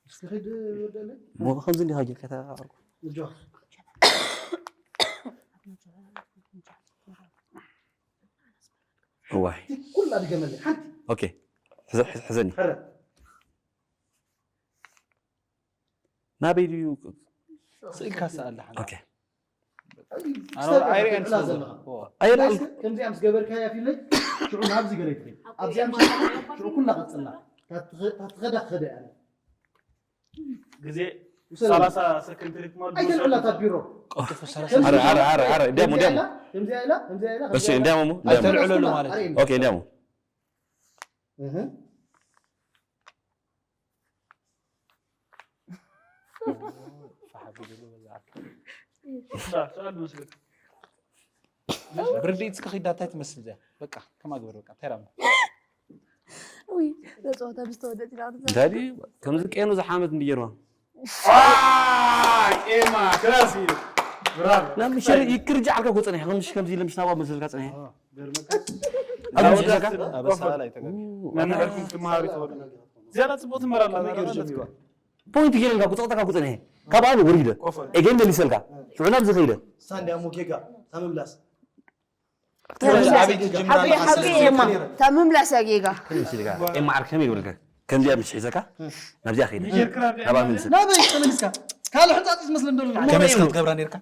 እስኪ ኺድ ወደለ ሞ ከምዚ እንዲኻ ጌርካ ተዓርኩ እጆ እዋይ ኩላ ድገመለይ ሓንቲ ኦኬ ሕዘ- ሕዘ- ሕዘኒ ሕረ ናበይ ድዩ ስእልካ ሰኣል ሓንቲ ኦኬ ኣነ ኣይርእን ስለ ዘለኹ ኣየልዓል ከምዚኣ ምስ ገበርካያ ፊለይ ሽዑ ናብዚ ገለ ይትኸይድ ኣብዚኣ ምስ ሽዑ ኩላ ቀፅላ ታትኸዳ ክኸደ እያ ግዜ ሰላሳ ሰከንድ ትሪክ ማለት ኣይተልዕላ እታ ቢሮ ቀልጥፉ ሰላሳ ኣረ ኣረ ኣረ ኣረ እንዲያሞ እንዲያሞ ከምዚኣ ኢላ ከምዚኣ ኢላ እሺ እንዲያሞ እንዲያሞ ኣይተልዕለሉ ማለት እዩ ኦኬ እንዲያሞ እህ ሰኣል መስለካ ብርድኢት እስከ ኺዳ እንታይ ትመስል እዚኣ በቃ ከማግበር በቃ ተራም ውይ በፀወታ ምስ ተወደት ኢና እንታይ ድዩ ከምዚ ቀኑ ዝሓመት እንዲ ጌርዋ ኤማ ክላስ እዩ ብራቮ ናብ ምሽ ይክርጃ ዓልካ ኮ ጸኒሕ ከምሽ ከምዚ ኢለ ምሽ ናባ መስልካ ጸኒሕ ገርመካ ኣብ ምሽ ዘካ ኣበሳላ ኣይተገቢ ነንሕድኩም ትመሃሩ ይትኸዱ ዝያዳ ፅቡቅ ትመራ ኣላ ገይሩ ጀሚሩ ፖይንት ጌርልካ ቁጸቅጠካ ቁጸኒሕ ካብ ኣነ ወሪደ ኤጌን መሊሰልካ ሽዑ ናብዚ ከይደ ሳንዲ ኣሞ ጌጋ ታምምላስ ዓበይቲ ጅምራ ሓቂ ሓቂ የማ ታምምላስ ያ ጌጋ ኤማ ዓር ከመይ ይብልካ ከምዚኣ ምሽ ሒዘካ ናብዚኣ ከይደ ናባ ምልስ ናበይ ተመሊስካ ካልእ ሕንፃፅ ዝመስለ እንደሎ ከመይ እስካ ትገብራ ነርካ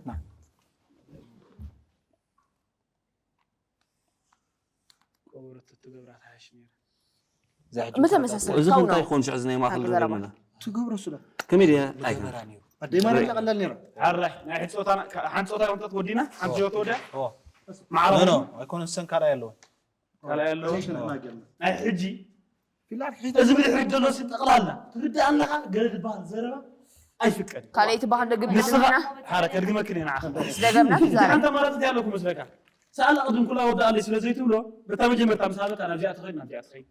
ቆበረት ትገብራ ትሓሽ ነይሩ ምተመሳሰለ እዚ ካው እንታይ ነው ይኾን ሽዕ እዚ ናይ ማእኸል ኣገዛርባ። ዘመና ትገብሮ ስለ ከመይ ድያ ኣይኮነ ኣደይ ማለት ቀላል ነይራ ሓራይ ናይ ሕጂ ፆታ ሓንቲ ፆታ ወንጠት ወዲና ሓንቲ ሸወት ወዲያ ኖ ማዕረ ኖ ኣይኮነ ሰን ካልኣይ ኣለዎ ካልኣይ ኣለዎ ዘይሽነ ተናገርና ናይ ሕጂ ፊላል እዚ ብድሕሪት ዘሎ ሲ ጠቕላላ ትርዳእ ኣለኻ ገለ ዝበሃል ዘረባ ኣይፍቀድ ካልኣይቲ ባህል ደግብ ንስኻ ድምና ሓረ ከድግመክን ኢና ዓኸ ደገብና ትዛረብ ሓንቲ ኣማራፂ ኣለኩም መስለካ ሰኣል ኣቕድም ኩላ ወዳኣለይ ስለ ዘይትብሎ በታ መጀመርታ ምስ ሃበካ ናብዚኣ ትኸይድ ናብዚኣ ትኸይድ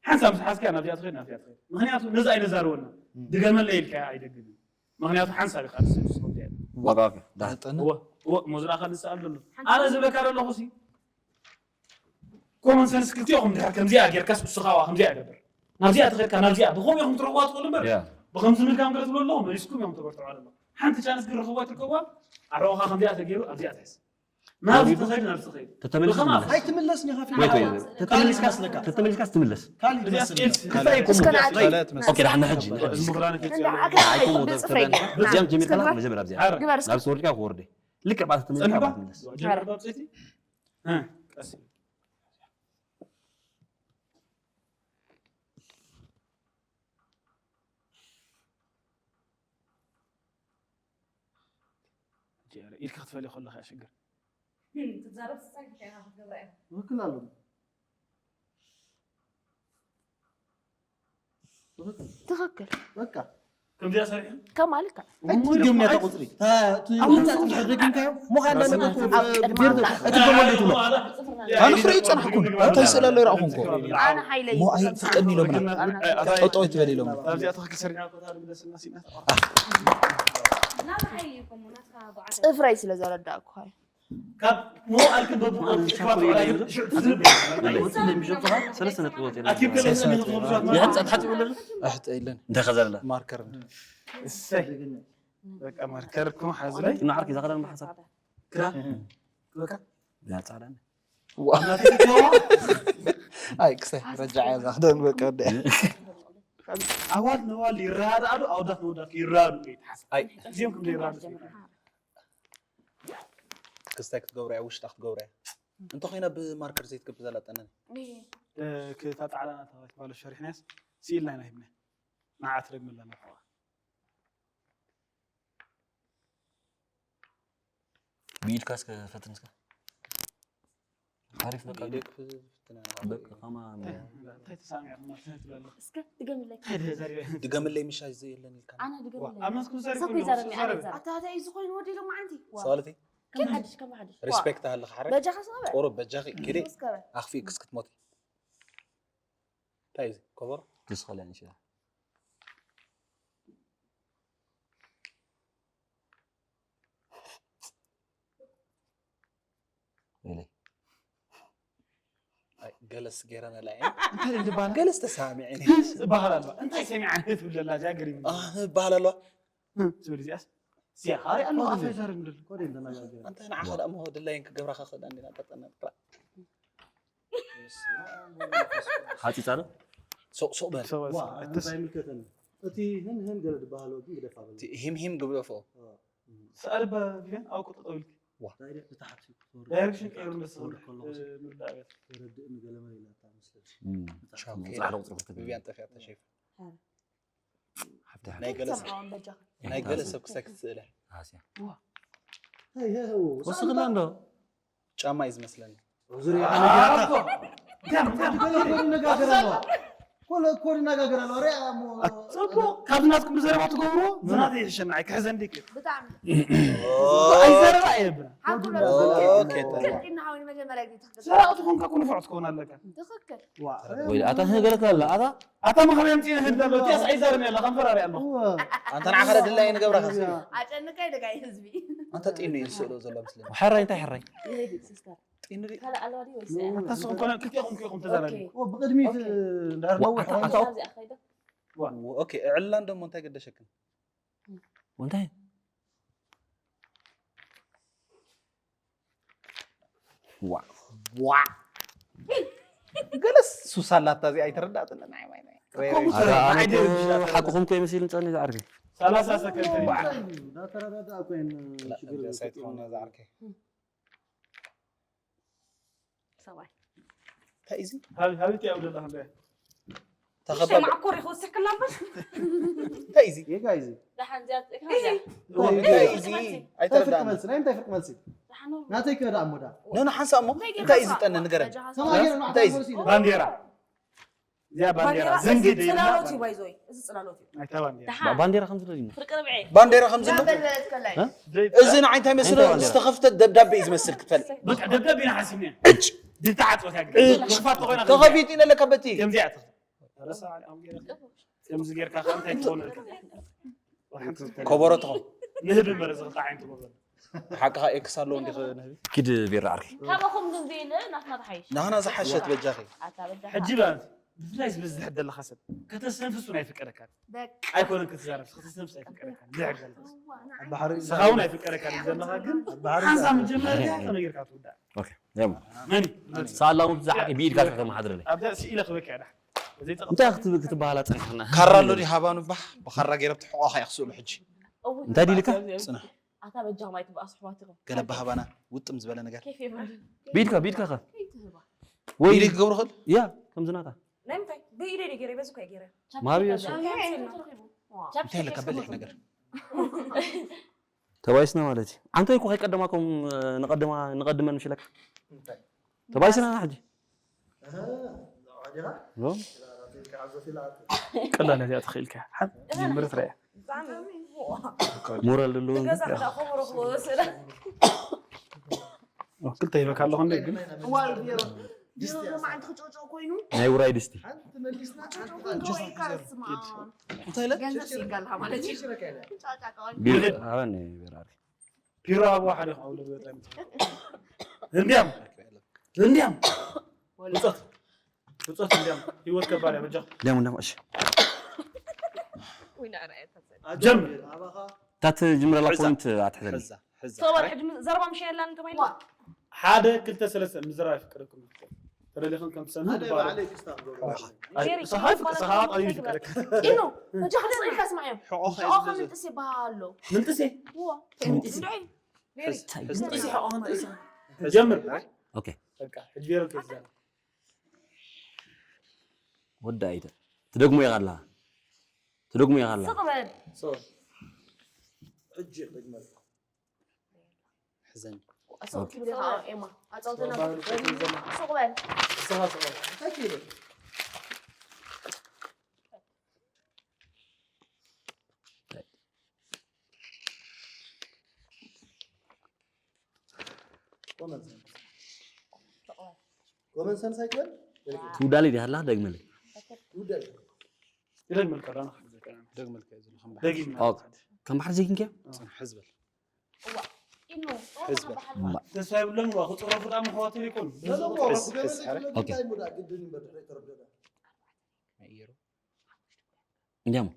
ሓንሳብ ምስ ሓዝካ ናብዚኣ ትኸይድ ናብዚኣ ትኸይድ ምክንያቱ ነዚ ኣይነዛርበና ድገመለይ ኢልካ ኣይደግምን ምክንያቱ ሓንሳብ ኢኻ ትስብ ዋጋ ዳህጠ ጠነ እወ እወ ሞዝራኻ ንስኣል ዘሎ ኣነ ዝብለካ ዘለኹ ሲ ኮመን ሰንስ ክልቲኦኹም ድሕር ከምዚኣ ጌርካስ ንስኻ ዋ ከምዚኣ ገበር ናብዚኣ ትኸድካ ናብዚኣ ብኸምኡ ኢኹም ትረኽቧ ትኽእሉ እምበር ብኸምዚ ምልካም ገለ ትብሎ ኣለኹ መሊስኩም እዮም ተበርትዖ ኣለኹ ሓንቲ ቻንስ ግን ረኽቧ ትርከብዋ ኣሕዋኻ ከምዚኣ ተገይሩ ኣብዚኣ ትሕዝ ናብዚ ተኸይድ ናብዚ ተኸይድ ተተመልስ ብኸማ ትምለስ ኣይትምለስን ኢኻ ፊልም ወይት ወይ ተተመልስካ ስለካ ተተመልስካ ትምለስ ካልእ እዚኣ ይመስል ስኬት እስከ ንዓዲ ካልኣት መስል ኦኬ ዳሕና ሕጂ ንሕጂ ብፅፍረይ እዚኣም ጀሚርካ መጀመር ኣብዚኣ ግበር እስከ ናብ ዝወርድካ ክወርደ ልክዕ ባእቲ ትምለስካ ጸኒሕካ? ባእቲ ትምለስ ጀምር ባብ ጽይቲ እ፣ ቀስ ኢልካ ክትፈልዮ ከለኻ እያ ሽግር ትዛረብ ስሳይ እንታይ ኢኻ ክትገብራ ኢኻ ትክክል ኣሎ ትኽክል በቃ ከምዚኣ ሰሪሑ ከማልካ ኣይትድገምኒ እታ ቁፅሪ እቲ ህንፃ ፅፍሒ ደጊምካዮ ምዃን ለነገርኩ ኣብ ቅድሚ ኣምላኽ ኣይትድገመሉ ትብሎ ኣነ ክርኢ ይፀናሕኩ እንታይ ስእለ ኣሎ ይረእኹም ኮ ኣነ ሓይለይ ሞ ኣይፍቀድኒ ኢሎምና ጠጠው ኣይትበል ኢሎም ኣብዚኣ ትኽክል ሰሪሕና ኮታ ድግደስና ሲና ናታ ሓይሊ ይኮሞ ናትካ በዓል ፅፍረይ ስለ ዘረዳእኩ ካብ መዋእልክን በብቕርብ ክፋት ሽዑ ትዝብ ሰለስተ ነጥቢ ወፂኡ ኣኪብ ገለ ሰለስተ ነጥቢ ብዙት የሕንፃ ተሓፂቡ ኣለሉ ኣሕጠ ኢለን እንታይ ከዘለላ ማርከር እሰይ በቃ ማርከር እኮ ሓዝለይ። እና ዓርኪ እዛ ክዳን ብሓሳብ ክዳን በቃ ያ ጻዕዳ ኣይ ክሰ ረጃ እያ እዛ ክዳን በቃ ወደ ኣዋል ነዋል ይረዳዱ ኣውዳት ነውዳት ይረዳዱ እዩ ትሓስብ ኣይ እዚኦም ከም ዘይረዳዱ ክስታይ ክትገብሩ እያ ውሽጣ ክትገብሩ እያ እንተኾይና ብማርከር ዘይትገብር ዘላ ጠነን ክታ ጻዕዳ ናተባለት ባለ ሸሪሕናስ ስኢልና ኢና ሂብና ንዓት ረግምላ ኣለዋ ብኢድካ እስከ ፈትን እስከ ሓሪፍ በቃ በቃ ከማ እንታይ ተሳሚዕኩም ማለት ትብላለህ እስከ ድገምለይ እንታይ ተዛሪበ ድገምለይ ምሻ ዘየለን ኢልካ ኣነ ድገምለይ ኣብ መስኩም ሰብ ዘሪኩም ከይዛረብ እያ ዛረብ ነዛ ኣታታ እዩ ዝኾይኑ ወዲ ኢሎም ዓንቲ ሰዋለተይ ከም ሓድሽ ከም ሓድሽ ሪስፔክት ኣለካ ሓረ በጃኻ ስቐበ ቁሩብ በጃኺ ኪዲ ስቀበ ኣኽፊ ክስክትሞት እንታይ እዩ ከበሮ ትስኸለ ንሽ ኢለይ ገለስ ገይረን ኣላ እንታይ ዝበሃል ገለስ ተሳሚዐ ዝበሃል ኣሎ እንታይ ሰሚዓ ትብል ዘላ እዚኣ ገሪም ዝበሃል ኣለዋ ትብል እዚኣስ እዚኣ ካሪ ኣለዋ ኣፈ ዘርም ድል እንታይ ንዓኻ ደኣ እሞ ድላይን ክገብራኻ ክእዳ እንዲና ጠጠና ሓፂፃ ዶ ሶቕ ሶቕ በል እንታይ ይምልከተኒ እቲ ህን ህን ገለ ዝበሃሎ ግን ግደፋ በል ሂም ሂም ግብፎ ሰኣል ባቢያን ኣብ ቁጥጦ ኢልክ እንታይ ደእ ብታሕቲ ክትወርድ ዳይሬክሽን ቀይሩ ክትወርድ ከለኹ ንስርዳቤት ተረድእ ንገለ መለ ኢላታ መስለኒ ቻው ፃዕዳ ቁፅሪ ፈተግሪ ብያን ጠፊያ ተሸይፈ ሓፍቲ ናይ ገለ ሰብ ሰምዓውን በጃኻ ናይ ገለ ሰብ ክሳይ ክትስእለ ሃስያ ሄይ ሄይ ሄው ወስኽላ እንዶ ጫማ እዩ ዝመስለኒ ዙሪያ ደም ደም ኮዲ ነጋገር ኣለዋ ኮለ ኮዲ ነጋገር ኣለዋ ሪኣ እሞ ጽቡቅ ካብ ናትኩም ብዘረባ ትገብርዎ ዝናተ ይሕሸና ኣይክሕዘ እንዲክ ብጣዕሚ ኣይዘረባ የብና ሓንኩሎ ኦኬ፣ ቂና ሓወኒ መጀመርያ ግዜ ትኽክል ሰራቂ ትኾንካ ኩ ንፉዕ ትኸውን ኣለካ ትኽክል ዋ እ? ወይ ኣታ ህገለካ ኣላ ኣታ ኣታ መኸበ ምፅእ ህድ ኣሎ ቲያስ ኣይዛርም ያለ ከንፈራሪ ኣለኹ ኣንተ ንዓኸ ድላይ ንገብረኻ ኣጨንቀ ይደጋይ ህዝቢ ኣንተ ጢኑ እዩ ዝስእሎ ዘሎ ምስለኒ ሕራይ እንታይ ሕራይ ይሄድ ሲስተር ጢኑ ድዩ? ካልእ ኣለዋ ድዩ ወይስ ኣታ ስኹም ኮነ ክልቲኹም ክኢኹም ተዛረቢ ኦኬ። ብቅድሚት እንድሕር ነዊሕ ኣታ- ኣታ- ኣብዚ ኣኸይደ ኦኬ እዕላ እንደሞ እንታይ ገደሸክን እንታይ ዋ ዋ ገለስ ሱስ ኣላታ እዚኣ ኣይተረዳእትን ናይ ማይ ናይ ኣታ ኣነ እኮ ሓቅኹም ከይመሲል ንፀኒ ዝዓርፊ ሰላሳ ሰከንድ እንዳተረዳዳ ኮይን ችግር ሳይትኾነ ዝዓርከ ሰብኣይ እንታይ እዚ ሃብቲ ኣብ ዘለኻ እንታይ ተኸበል ማዕኮር ይኸውሰክላ እምበር እንታይ እዚ ጌጋ እዚ ደሓን እዚኣ እንታይ እዚ እንታይ ፍርቂ ኣይተረዳእና መልሲ ናይ እንታይ ፍርቂ መልሲ ደሓን ናተይ ከዳ እሞ ዳ ኖ ንሓንሳእ እሞ እንታይ እዩ ዝጠነ ንገረኒ ሰማይ ገይረ እንታይ እዚ ባንዴራ እዚኣ ባንዴራ ዘንጊ ጽላሎት እዩ ባይዞይ እዚ ጽላሎት እዩ ናይታ ባንዴራ ደሓን ባንዴራ ከም ዝደሊ ፍርቂ ርብዒ ባንዴራ ከም ዘሎ በልበለት ከላይ እዚ ንዓይ እንታይ መስሎ ዝተኸፍተ ደብዳቤ እዩ ዝመስል ክፈል በቃ ደብዳቤ ኢና ሓሲብና ድተዓፅወት ያግል ሽፋት ተኾይና ተኸፊቱ ኢለ ለካ በቲ ከምዚኣ ትኽእል ከምዚ ጌርካ ከዓ እንታይ ትኾን ከበሮ ትኾን ንህቢ መረ ዝኽልተ ዓይነት ጎበዝ ሓቅኻ ኤክስ ኣለዎ እንዲ ንህቢ ኪድ ቢራ ዓርኪ ካባኹም ግን ዘይለ ናትና ተሓይሽ ናህና ዝሓሸት በጃኺ ኣታ በጃ ሕጂ በል ብፍላይ ዝበዝሕ ዘለኻ ሰብ ከተስተንፍሱ ናይ ፍቀደካ በቃ ኣይኮነን ክትዛረብ ከተስተንፍስ ኣይፍቀደካ ዝሕር ዘለካ ባሕሪ ስኻውን ኣይፍቀደካ ዘለኻ ግን ሓንሳ መጀመርያ ከመይ ጌርካ ትውዳእ ኦኬ ያም መን ሳላ ሙብዛዕ ብኢድካ ተመሓድረለይ ኣብዛ ስኢለ ክበካ ያዳ እንታይ ክትብል ክትበሃላ ጸኒሕና ካራ ኣሎ ዲ ሃባኑ ባሕ ብኻራ ገይረ ብትሕቋኻ እያ ክስእሉ ሕጂ እንታይ ዲልካ ጽናሕ ኣታ በጃ ማይ ትበኣስ ኣሕዋትኩም ገለ ብሃባና ውጥም ዝበለ ነገር ኬፍ የብሉ ብኢድካ ብኢድካ ከ ከይትህባ ወይ ኢደ ክገብሩ ኽእል ያ ከምዝናታ ናይ ምንታይ ብኢደይ ገይረ በዚ እኮ ገይረ ማብዮ ቻፕ እንታይ ለካ በሊሕ ነገር ተባይስና ማለት እዩ ዓንተ እኮ ከይቀደማኩም ንቀድማ ንቀድመን ምሽለካ ተባይስና ሕጂ ቀላል እዚኣ ትኽእልካ ሓንቲ ጀምር ትረያ ሞራል ዘለዎ ገዛ ክዳ ኮመሮ ክወስዳ ክልተ ይበካ ኣለኹ እንደ ግን ዋይ ቢሮ ቢሮ ዶ መዓንቲ ክጨውጨው ኮይኑ ናይ ውራይ ድስቲ ወይ ካርስማ እንታይ ኢለ ገንዘብ ሲንጋልካ ማለት እዩ ጫጫቃዋል ቢራ ኣበኒ ቢራ ፒሮ ኣብ ሓደ ከ ኣውለ ወጣ እንዲያም እንዲያም ብጾት ብጾት እንዲያም ህይወት ከባድ እያ በጃ ደሞ ደሞ እሺ ወይ ናራየታ ጀምር ኣባኻ እታ ትጅምረላ ሕዛ። ፖይንት ኣትሕዘኒ። ሕዛ፣ ሕዛ። ተባል ሕጂ ዘረባ ምሽ የላን ተባይሉ። ዋ። ሓደ፣ ክልተ፣ ሰለስተ፣ ምዝራብ ይፍቀደኩም። ተደሊኹም ከም ትሰምዑ ሓደ ባዕለይ ክስታፍ ገብረ። ኣይ፣ ጀሪ፣ ሰሃፍ፣ ሰሃፍ ኣይ ይፍቀደካ። ኢኑ፣ መጃ ክስሪካ ስማዕዮም። ሕቆ ሕቆ ኸይዝዘ። ከምንጥስ ይበሃሎ። ምንጥስ እየ? ዋ። ምንጥስ። ምንጥስ። ሕዝ፣ ሕዝ። ምንጥስ ሕቆ ምንጥስ። ጀምር። ኦኬ። በቃ፣ ሕጂ ጀምር። ወዲ ኣይተ። ትደግሞ ኢኻ ኣላ። ትደግሞ ኢኻ ኣላ። ስቕ በል። ሶ። ሕጂ ደግመል። ሕዘን። ስቕ ትብል ኢኻ፣ ኤማ። ኣጻውተና። ሶ፣ ባል ሶ፣ ሶ። ስቕ በል። ንስኻ ስቕ በል። እንታይ ትብል? ኮመን ሰንስ። ኮመን ሰንስ ኣይትበል? ትውዳለይ ዲኻ ኣላ? ደግመለይ። ትውዳለይ። ይደግመልካ ዳና። ደግመልካ እዩ ዝብል ከም ባሕሪ። ደጊም። ኦኬ። ከም ባሕሪ ዘይግንከ? ጽንሕ ዝበል። እዋ፣ ኢሉ፣ ሕዝበል። ተስፋ የብሎም፣ እዋ፣ ክጽረፉ ዳሞ ኣሕዋት ይኮኑ። ኦኬ። እንታይ ሙዳ ግድን እምበር ድሕሪ ተረደዳ። ቀይሩ። እንዲያሞ።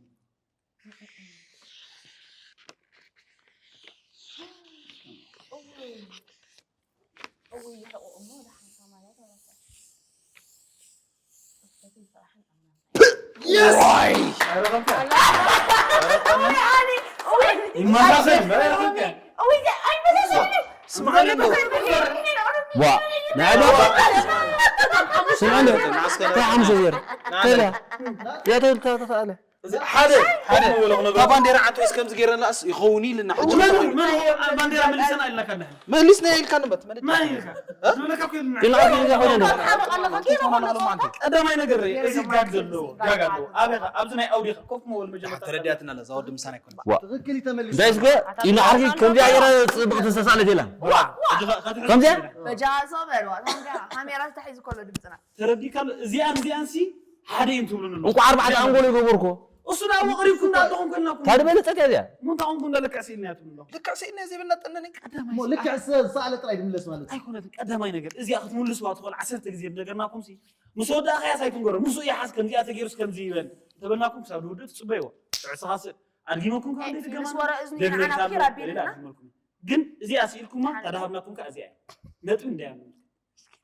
እውይ፣ ይሕቑ እሞ ደሓን ሰማንያ ተመልከት። እሰትን ስራሕን ኣምላኽ። Yes! ዋይ! ይመሳሰል፣ በረከት። እውይ፣ ኣይመሳሰልን። ስምዓኒ ኣሎ። ዋ፣ ናይ ኣባ-፣ ስምዓኒ፣ እንታይ ሓሙሽተ ዜሮ? እንታይ ኢላ? ያ፣ እንታይ ተተሳእለ? እዚ ሓደ፣ ሓደ። እታ ባንዴራ ዓንቶ እስከምዚ ገይረናስ ይኸውን ኢልና ሕጂ። መን፣ መን እዩ ባንዴራ መሊሰና ኢልናካ ኣለና? መሊስና ኢልካ ንበት፣ መን መን ኢልካ? ዝብለካ እኮ ኢልና። ግን ኣብ ገዛ ኮይነ ነው። ቀዳማይ ነገር እዚ ጋግ ዘለዎ፣ ጋግ ኣለዎ። ኣበይ ኸ? ኣብዚ ናይ ኣውዲኻ ኮፍ መበል መጀመርታ። ተረዲኣትና ኣላ፣ እዛ ወዲ ምሳና ኣይኮነን። ዋ። ትኽክል እዩ ተመሊሱ። እንታይ እስከ? ኢና ዓርኪ ከምዚኣ ገይራ ጽብቕቲ ዝተሳእለት የላን። ዋ። ከምዚኣ? በጃ ሰው በል፣ ዋ። ከምዚኣ ካሜራ ተታሒዙ ከሎ ድምፅና። ተረዲእካ ኣሎ? እዚኣን እዚኣን ሲ ሓደ እዮም ትብሉኒ ኣለኹም። እንኳዕ ኣርባዕተ ኣንጎሎ ይገበርኩ። እሱ ደኣ እሞ ቀሪብኩም ደኣ ኣለኹም ኮይንናኩም። ታዲ በለጸት እያ እዚኣ። እሞ እንታይ ኾንኩም ደኣ ልክዕ ስኢልና እያ ትብሉ ኣለኹም። ልክዕ ስኢልና እያ ዘይብልና ጠነኒ ቀዳማይ እሞ ልክዕ ሲ-፣ ዝሰኣለ ጥራይ ድምለስ ማለት እዩ። ኣይኮነትን። ቀዳማይ ነገር እዚኣ ክትምልስዋ ትኽእሉ ዓሰርተ ግዜ ዝነገርናኩም ሲ ምስ ወዳእኻያስ ኣይትንገሮ። ምስኡ ይሓዝ ከምዚኣ ተገይሩስ ከምዚ ይበል እንተበልናኩም ክሳብ ዝውድእ ትጽበይዎ። ጥዕስኻ ስእ-፣ ኣድጊመኩም ካብ ኤ፣ ዘይትገማና ምስ ወረ እዝኒ ደግ ንዓና ነግታሉ ፍኪር ኣቢልና። ሌላ ኣድጊመልኩም። ግን እዚኣ ስኢልኩማ፣ ሓንቲ። ታዳሃብናኩም ከኣ እዚኣ እያ። ነጥቢ እንዳያ።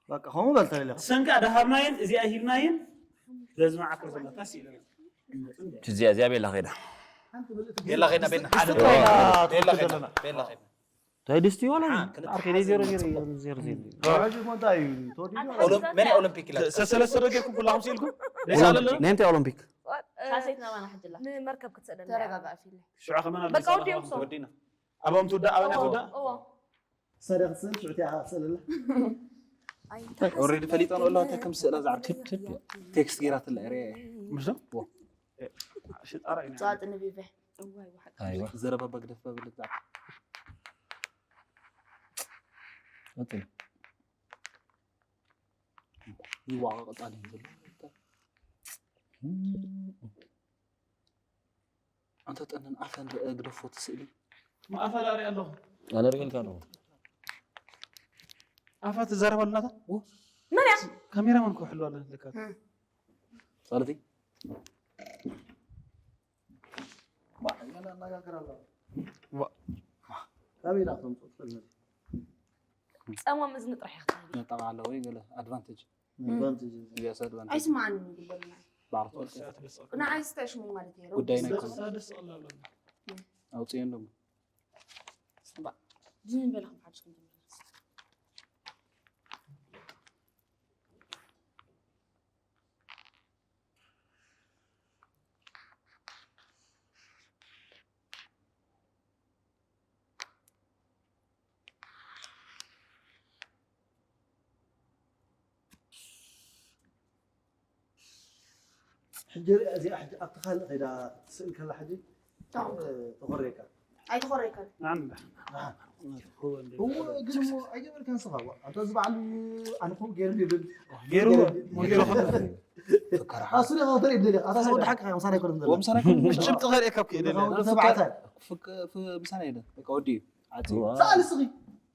በቃ፣ ከምኡ በል ተለለ። ሰንካ ደሃብናየን፣ እዚኣ ሂብናየን፣ በዚ መዓት ርዘመታ ስኢልና። እዚኣ፣ እዚኣ ቤላ ኸይዳ። ቤላ ኸይዳ፣ ቤላ። ሓደ ቤላ ኸይዳ፣ ቤላ ኸይዳ። እንታይ ድስቲ ይሆናል? ሓ፣ ክልተ ኣርኬ ሓዘን ዜሮ ዜሮ ይመጽእ። ዜሮ ዜሮ። ሕጂ እኮ እንታይ እዩ? ተወዲኡ ኣሎ። ኦሎም-፣ መን ኦሎምፒክ ኢላ? ሰ-፣ ሰለስተ ደቂቕ ኩላኹም ስኢልኩም? ኦሎም-፣ ናይ እንታይ ኦሎምፒክ? ሳልሰይቲ ናባና ሕጂ ኣላ። ንመርከብ ክትሰደና። ተረጋጋእ ፊለ። ሽዑ ከመን ኣብ በቃ ምሳሌ ወዲኦም ሰው። ወዲና። ኣባም ትውዳእ፣ ኣባና እዎ፣ ትውዳእ? እዎ። ሳዳ ክትስእል ሽዑ እቲኣ ክትስእለላ። ኣይ፣ ኦልሬዲ ፈሊጠን ኣለዋ፣ እንታይ ከም ስእላ ዝዓብ። ቴክስት ገይራትላ እየ ርኤ። ምሽ ዶ? ዎ። ሽጣራ ኢና። ጻጥ ንቢበ። እዋይ፣ ወሓቅ። ኣይዋ። ዘረባ በግደፍ በብልት ዛዕባ። ኦኬ። ይዋቐ ቀጣሊ ዘሎ። ኣንተ ጠንን ኣፈን ርአ ግደፎ እቲ ስእሊ። ኣፈ ዳሪ ኣለኹ። ኣነ ርኢልካ ኣለኹ። ኣፋ ትዛረብ ኣለናታ? ዎ። መን እያ? ካሜራማን እኮ ሕሉ ኣለ ለካ። እም። ሳልቲ? ዋ፣ ገና ኣነጋግር ኣለኹ። ዋ። ካበይ ኢላ ክተምፅኦ ትኽእል ነዚ? ጸማም እዝኒ ጥራሕ ኢኻ ክትህቢ። ነጠቓ ኣለዎ ወይ ገለ ኣድቫንቴጅ? ኣድቫንቴጅ እዚ። Yes, ኣድቫንቴጅ። ኣይስማዕን እዩ ዝበለና። ባዕልቲ ወልቂ። ንዓይ ዝተሽሙ ማለት እዩ። ጉዳይና ኣይኮነን። ደስ፣ ደስ ኣላ ኣለና። ኣውፅእዮ እንደሞ። ዝም በለ ከም ሓድሽ ክንጀምር። ሕጂ ሪኣ እዚኣ ሕጂ ኣብቲ ካልእ ከይዳ ትስእል ከላ ሕጂ፣ ኣዎ። እ፣ ተኾርየካ። ኣይተኾረየካን። ኣንዳ። አ። እዎ፣ ግን እሞ ኣይገበርካን ንስኻ፣ ዋ። ኣንታ እዚ በዓል ኣነ ከምኡ ገይሩ ይብል። ገይሩ፣ ገይሩ። ገይሩ። ኣሱ ዲኻ ተርኢ ደሊኻ? ኣታ ሰብ ወዲ ሓቂ ምሳና ኣይኮነን ዘሎ። ወምሳና ኣይኮነን። ምስ ጭብጢ ከርእየካ እኮ እየ ደልየ። ወዲ ተባዕታይ። ፍክ-፣ ፍ-፣ ምሳና እየ ደልየ። በቃ ወዲ እዩ። ዓፂ። እዋ። ሰኣል እስኺ።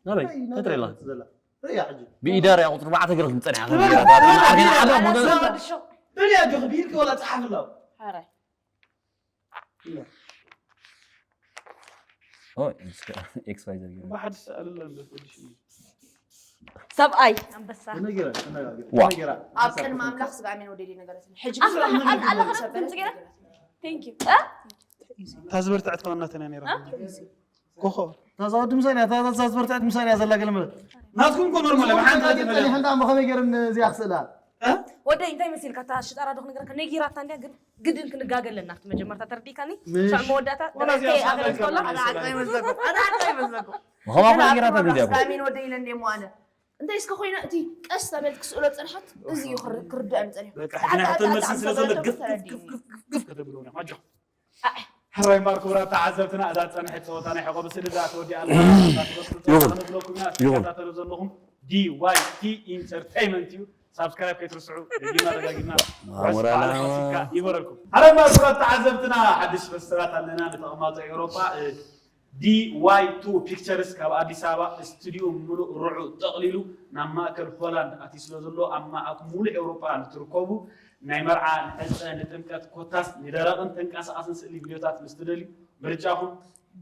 ናበይ? ናይ ተትሪላ? ናበይ ዘላ? ርያ ሕጂ። ብኢዳ ርያ ቁፅሪ ኣርባዕተ ገይረ ትምፀን እያ። ትበል። ኣርባዕተ ገይረ ዓዳ ሞተ። ደልያ ዲኺ ብኢድኪ ወላ ፀሓፍላ። ሓራይ። ኢላ። ኤክስ ዋይ ዘ ገይሩ። ብሓድሽ ኣለለ ወዲ ሽሙ ሰብኣይ ኣንበሳ ተነገረ ተነጋገረ ዋ። ተነገረ ኣብ ቅድሚ ኣምላኽ ስጋሜን ወደይ ነገረትኒ ሕጂ Thank you. ታዝበርትዕት ከዋናተን እያ ነይራ ኮኾ ታዛ ወዲ ምሳን እያ ታዛ ዝበርትዐት ምሳን እያ ዘላ ገለ መለ ናትኩም ኮ ኖርማል ብሓንቲ ሓንቲ ኣሞ ከመይ ገይረን እዚኣ ክስእላ ወደይ እንታይ መሲልካ እታ ሽጣራ ዶ ክነግረካ ነጊራታ እንዲያ ግን ግድን ክንጋገ ኣለና ኣብቲ መጀመርታ ተረዲካኒ ምሽ- ሻዕ መወዳእታ ወላ እዚኣ ደረከ ሳዕቤን ኣበረስቶላ ገና ኣነ ዓቅሊ ይመስለኩም ኣነ ዓቅሊ ይመስለኩም ምኸማ ኳ ነጊራታ ግን ዚኣ ስጋሜን ወደይ ኢለ እንደ ሞ ኣነ እንታይ እስከ ኮይና እቲ ቀስ ተበልት ክስእሎ ፀንሓት እዚ እዩ ክር- ክርድኣኒ ፀኒሑ በቃ ሕጂ ናይ ሕቶ መልሲ ስለ ዘሎ ግፍ ግፍ ግፍ ግፍ ግፍ ግፍ ከተብልዎ ኢና ማጆ ሕራይ ማር ክቡራት ተዓዘብትና እዛ ዝፀንሐት ፀወታ ናይ ሕቆ ብስሊ እዛ ተወዲኣ ኣላ ንብለኩም ኢና ትከታተሉ ዘለኹም ዲዋይቲ ኢንተርቴይመንት እዩ ሳብስክራይብ ከይትርስዑ ደጊምና ደጋጊምና ኣሞራና ይበረልኩም ሕራይ ማር ክቡራት ተዓዘብትና ሓድሽ በስራት ኣለና ንተቐማጦ ኤውሮጳ ዲዋይ ቱ ፒክቸርስ ካብ ኣዲስ ኣበባ ስቱዲዮ ምሉእ ርዑ ጠቕሊሉ ናብ ማእከል ሆላንድ ኣትዩ ስለ ዘሎ ኣብ ማእክ ሙሉእ ኤውሮጳ ንትርከቡ ናይ መርዓ ንሕፀ ንጥምቀት ኮታስ ንደረቕን ተንቀሳቐስን ስእሊ ቪድዮታት ምስ ትደልዩ ምርጫኹም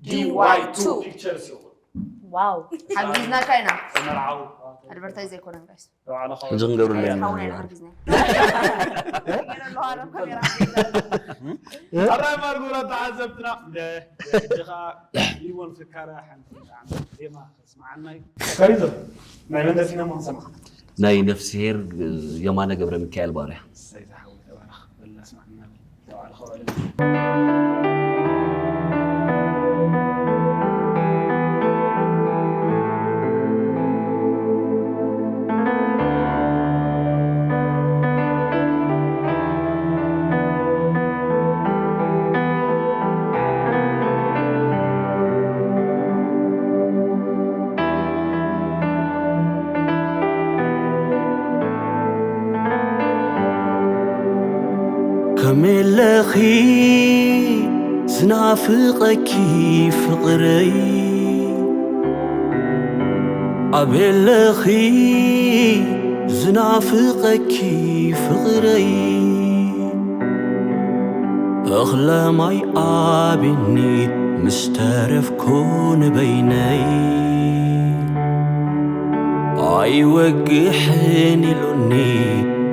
ዲዋይ ቱ ፒክቸርስ ይኹን ዋው ሓጊዝናካ ኢና ተመርዓው ኣድቨርታይዝ ኣይኮነን ጋይስ ተባዕልኻ ሕጂ ክንገብረሉ ሓውና ኢና ኢና ሓጊዝና ኣራይ ማርጎላ ተዓዘብትና እንደ ሕጂ ከዓ ሊሞን ፍካራ ሓንቲ ጣዕሚ ዜማ ከስማዓና እዩ ፈሪዞ ናይ መን ደርፊ ነሞ ክንሰማዕ ናይ ነፍስሄር የማነ ገብረ ሚካኤል ባርያ ሰይ ዝሓወይ ተባረኽ በልና ስማዕና ተባረኽ ውዕል ከመለኺ ዝናፍቐኪ ፍቕረይ ኣበለኺ ዝናፍቐኪ ፍቕረይ እኽለማይ ኣቢኒ ምስ ተረፍኩ ንበይነይ ኣይወግሕን ኢሉኒ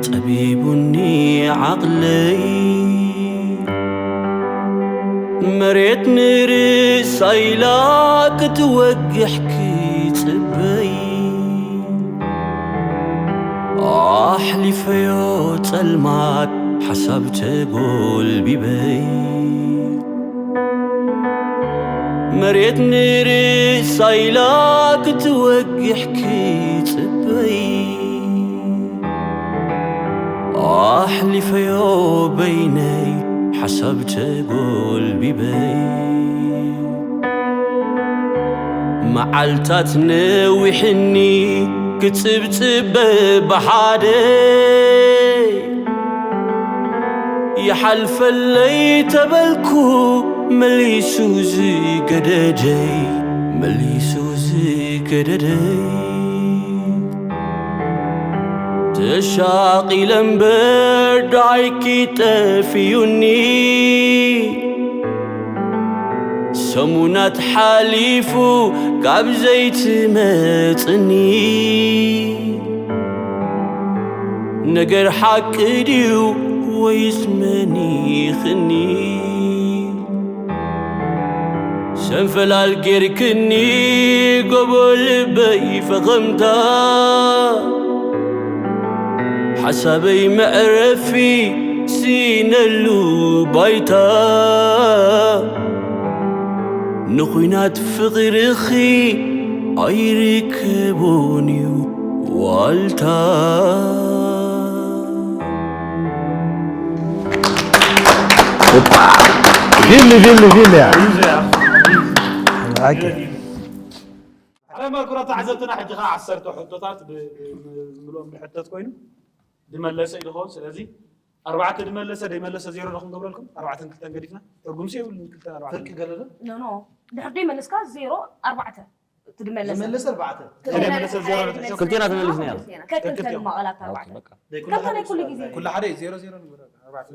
ጠቢቡኒ ዓቕለይ መሬት ንርእሳ ኢላ ክትወግሕ ክጽበይ ኣሕሊፈዮ ጸልማት ሓሳብ ተጎልቢበይ መሬት ንርእሳ ኢላ ክትወግሕ ክጽበይ ኣሕሊፈዮ በይነይ ሓሳብ ተጎልቢበይ መዓልታት ነዊሕኒ ክጽብጽብ ብሓደ ይሓልፈለይ ተበልኩ መሊሱ ዝገደደይ መሊሱ ዝገደደይ ተሻቒለ እምበር ዳይኪ ጠፊዩኒ ሰሙናት ሓሊፉ ካብ ዘይትመጽኒ ነገር ሓቂ ድዩ ወይስ መኒኽኒ ሰንፈላል ጌርክኒ ጎቦ ልበይ ፈኸምታ ሓሳበይ መዕረፊ ስኢነሉ ባይታ ንኹናት ፍቕርኺ ኣይርከቦን እዩ ዋልታ ቪሊ ቪሊ ቪሊ ያ ኣረ መርኩራ ተዓዘብትና ሕጂ ከዓ ዓሰርተ ሕቶታት ብምልኦም ዝሕተት ኮይኑ ድመለሰ እዩ ዝኸውን ስለዚ ኣርባዕተ ድመለሰ ደይመለሰ ዜሮ ዶ ክንገብረልኩም ኣርባዕተን ክልተን ገዲፍና ትርጉምሲ የብሉን ክልተን ኣርባዕተን ፍርቂ ገለለ ኖ ኖ ድሕር ደይመለስካ ዜሮ ኣርባዕተ እቲ ድመለሰ ዝመለሰ ኣርባዕተ ደይመለሰ ዜሮ ንሕሰብ ክልቴና ተመሊስና ኢና ከክልተ ንማቐላት ኣርባዕተ በቃ ከምታ ናይ ኩሉ ግዜ ኩሉ ሓደ እዩ ዜሮ ዜሮ ንግበር ኣርባዕተ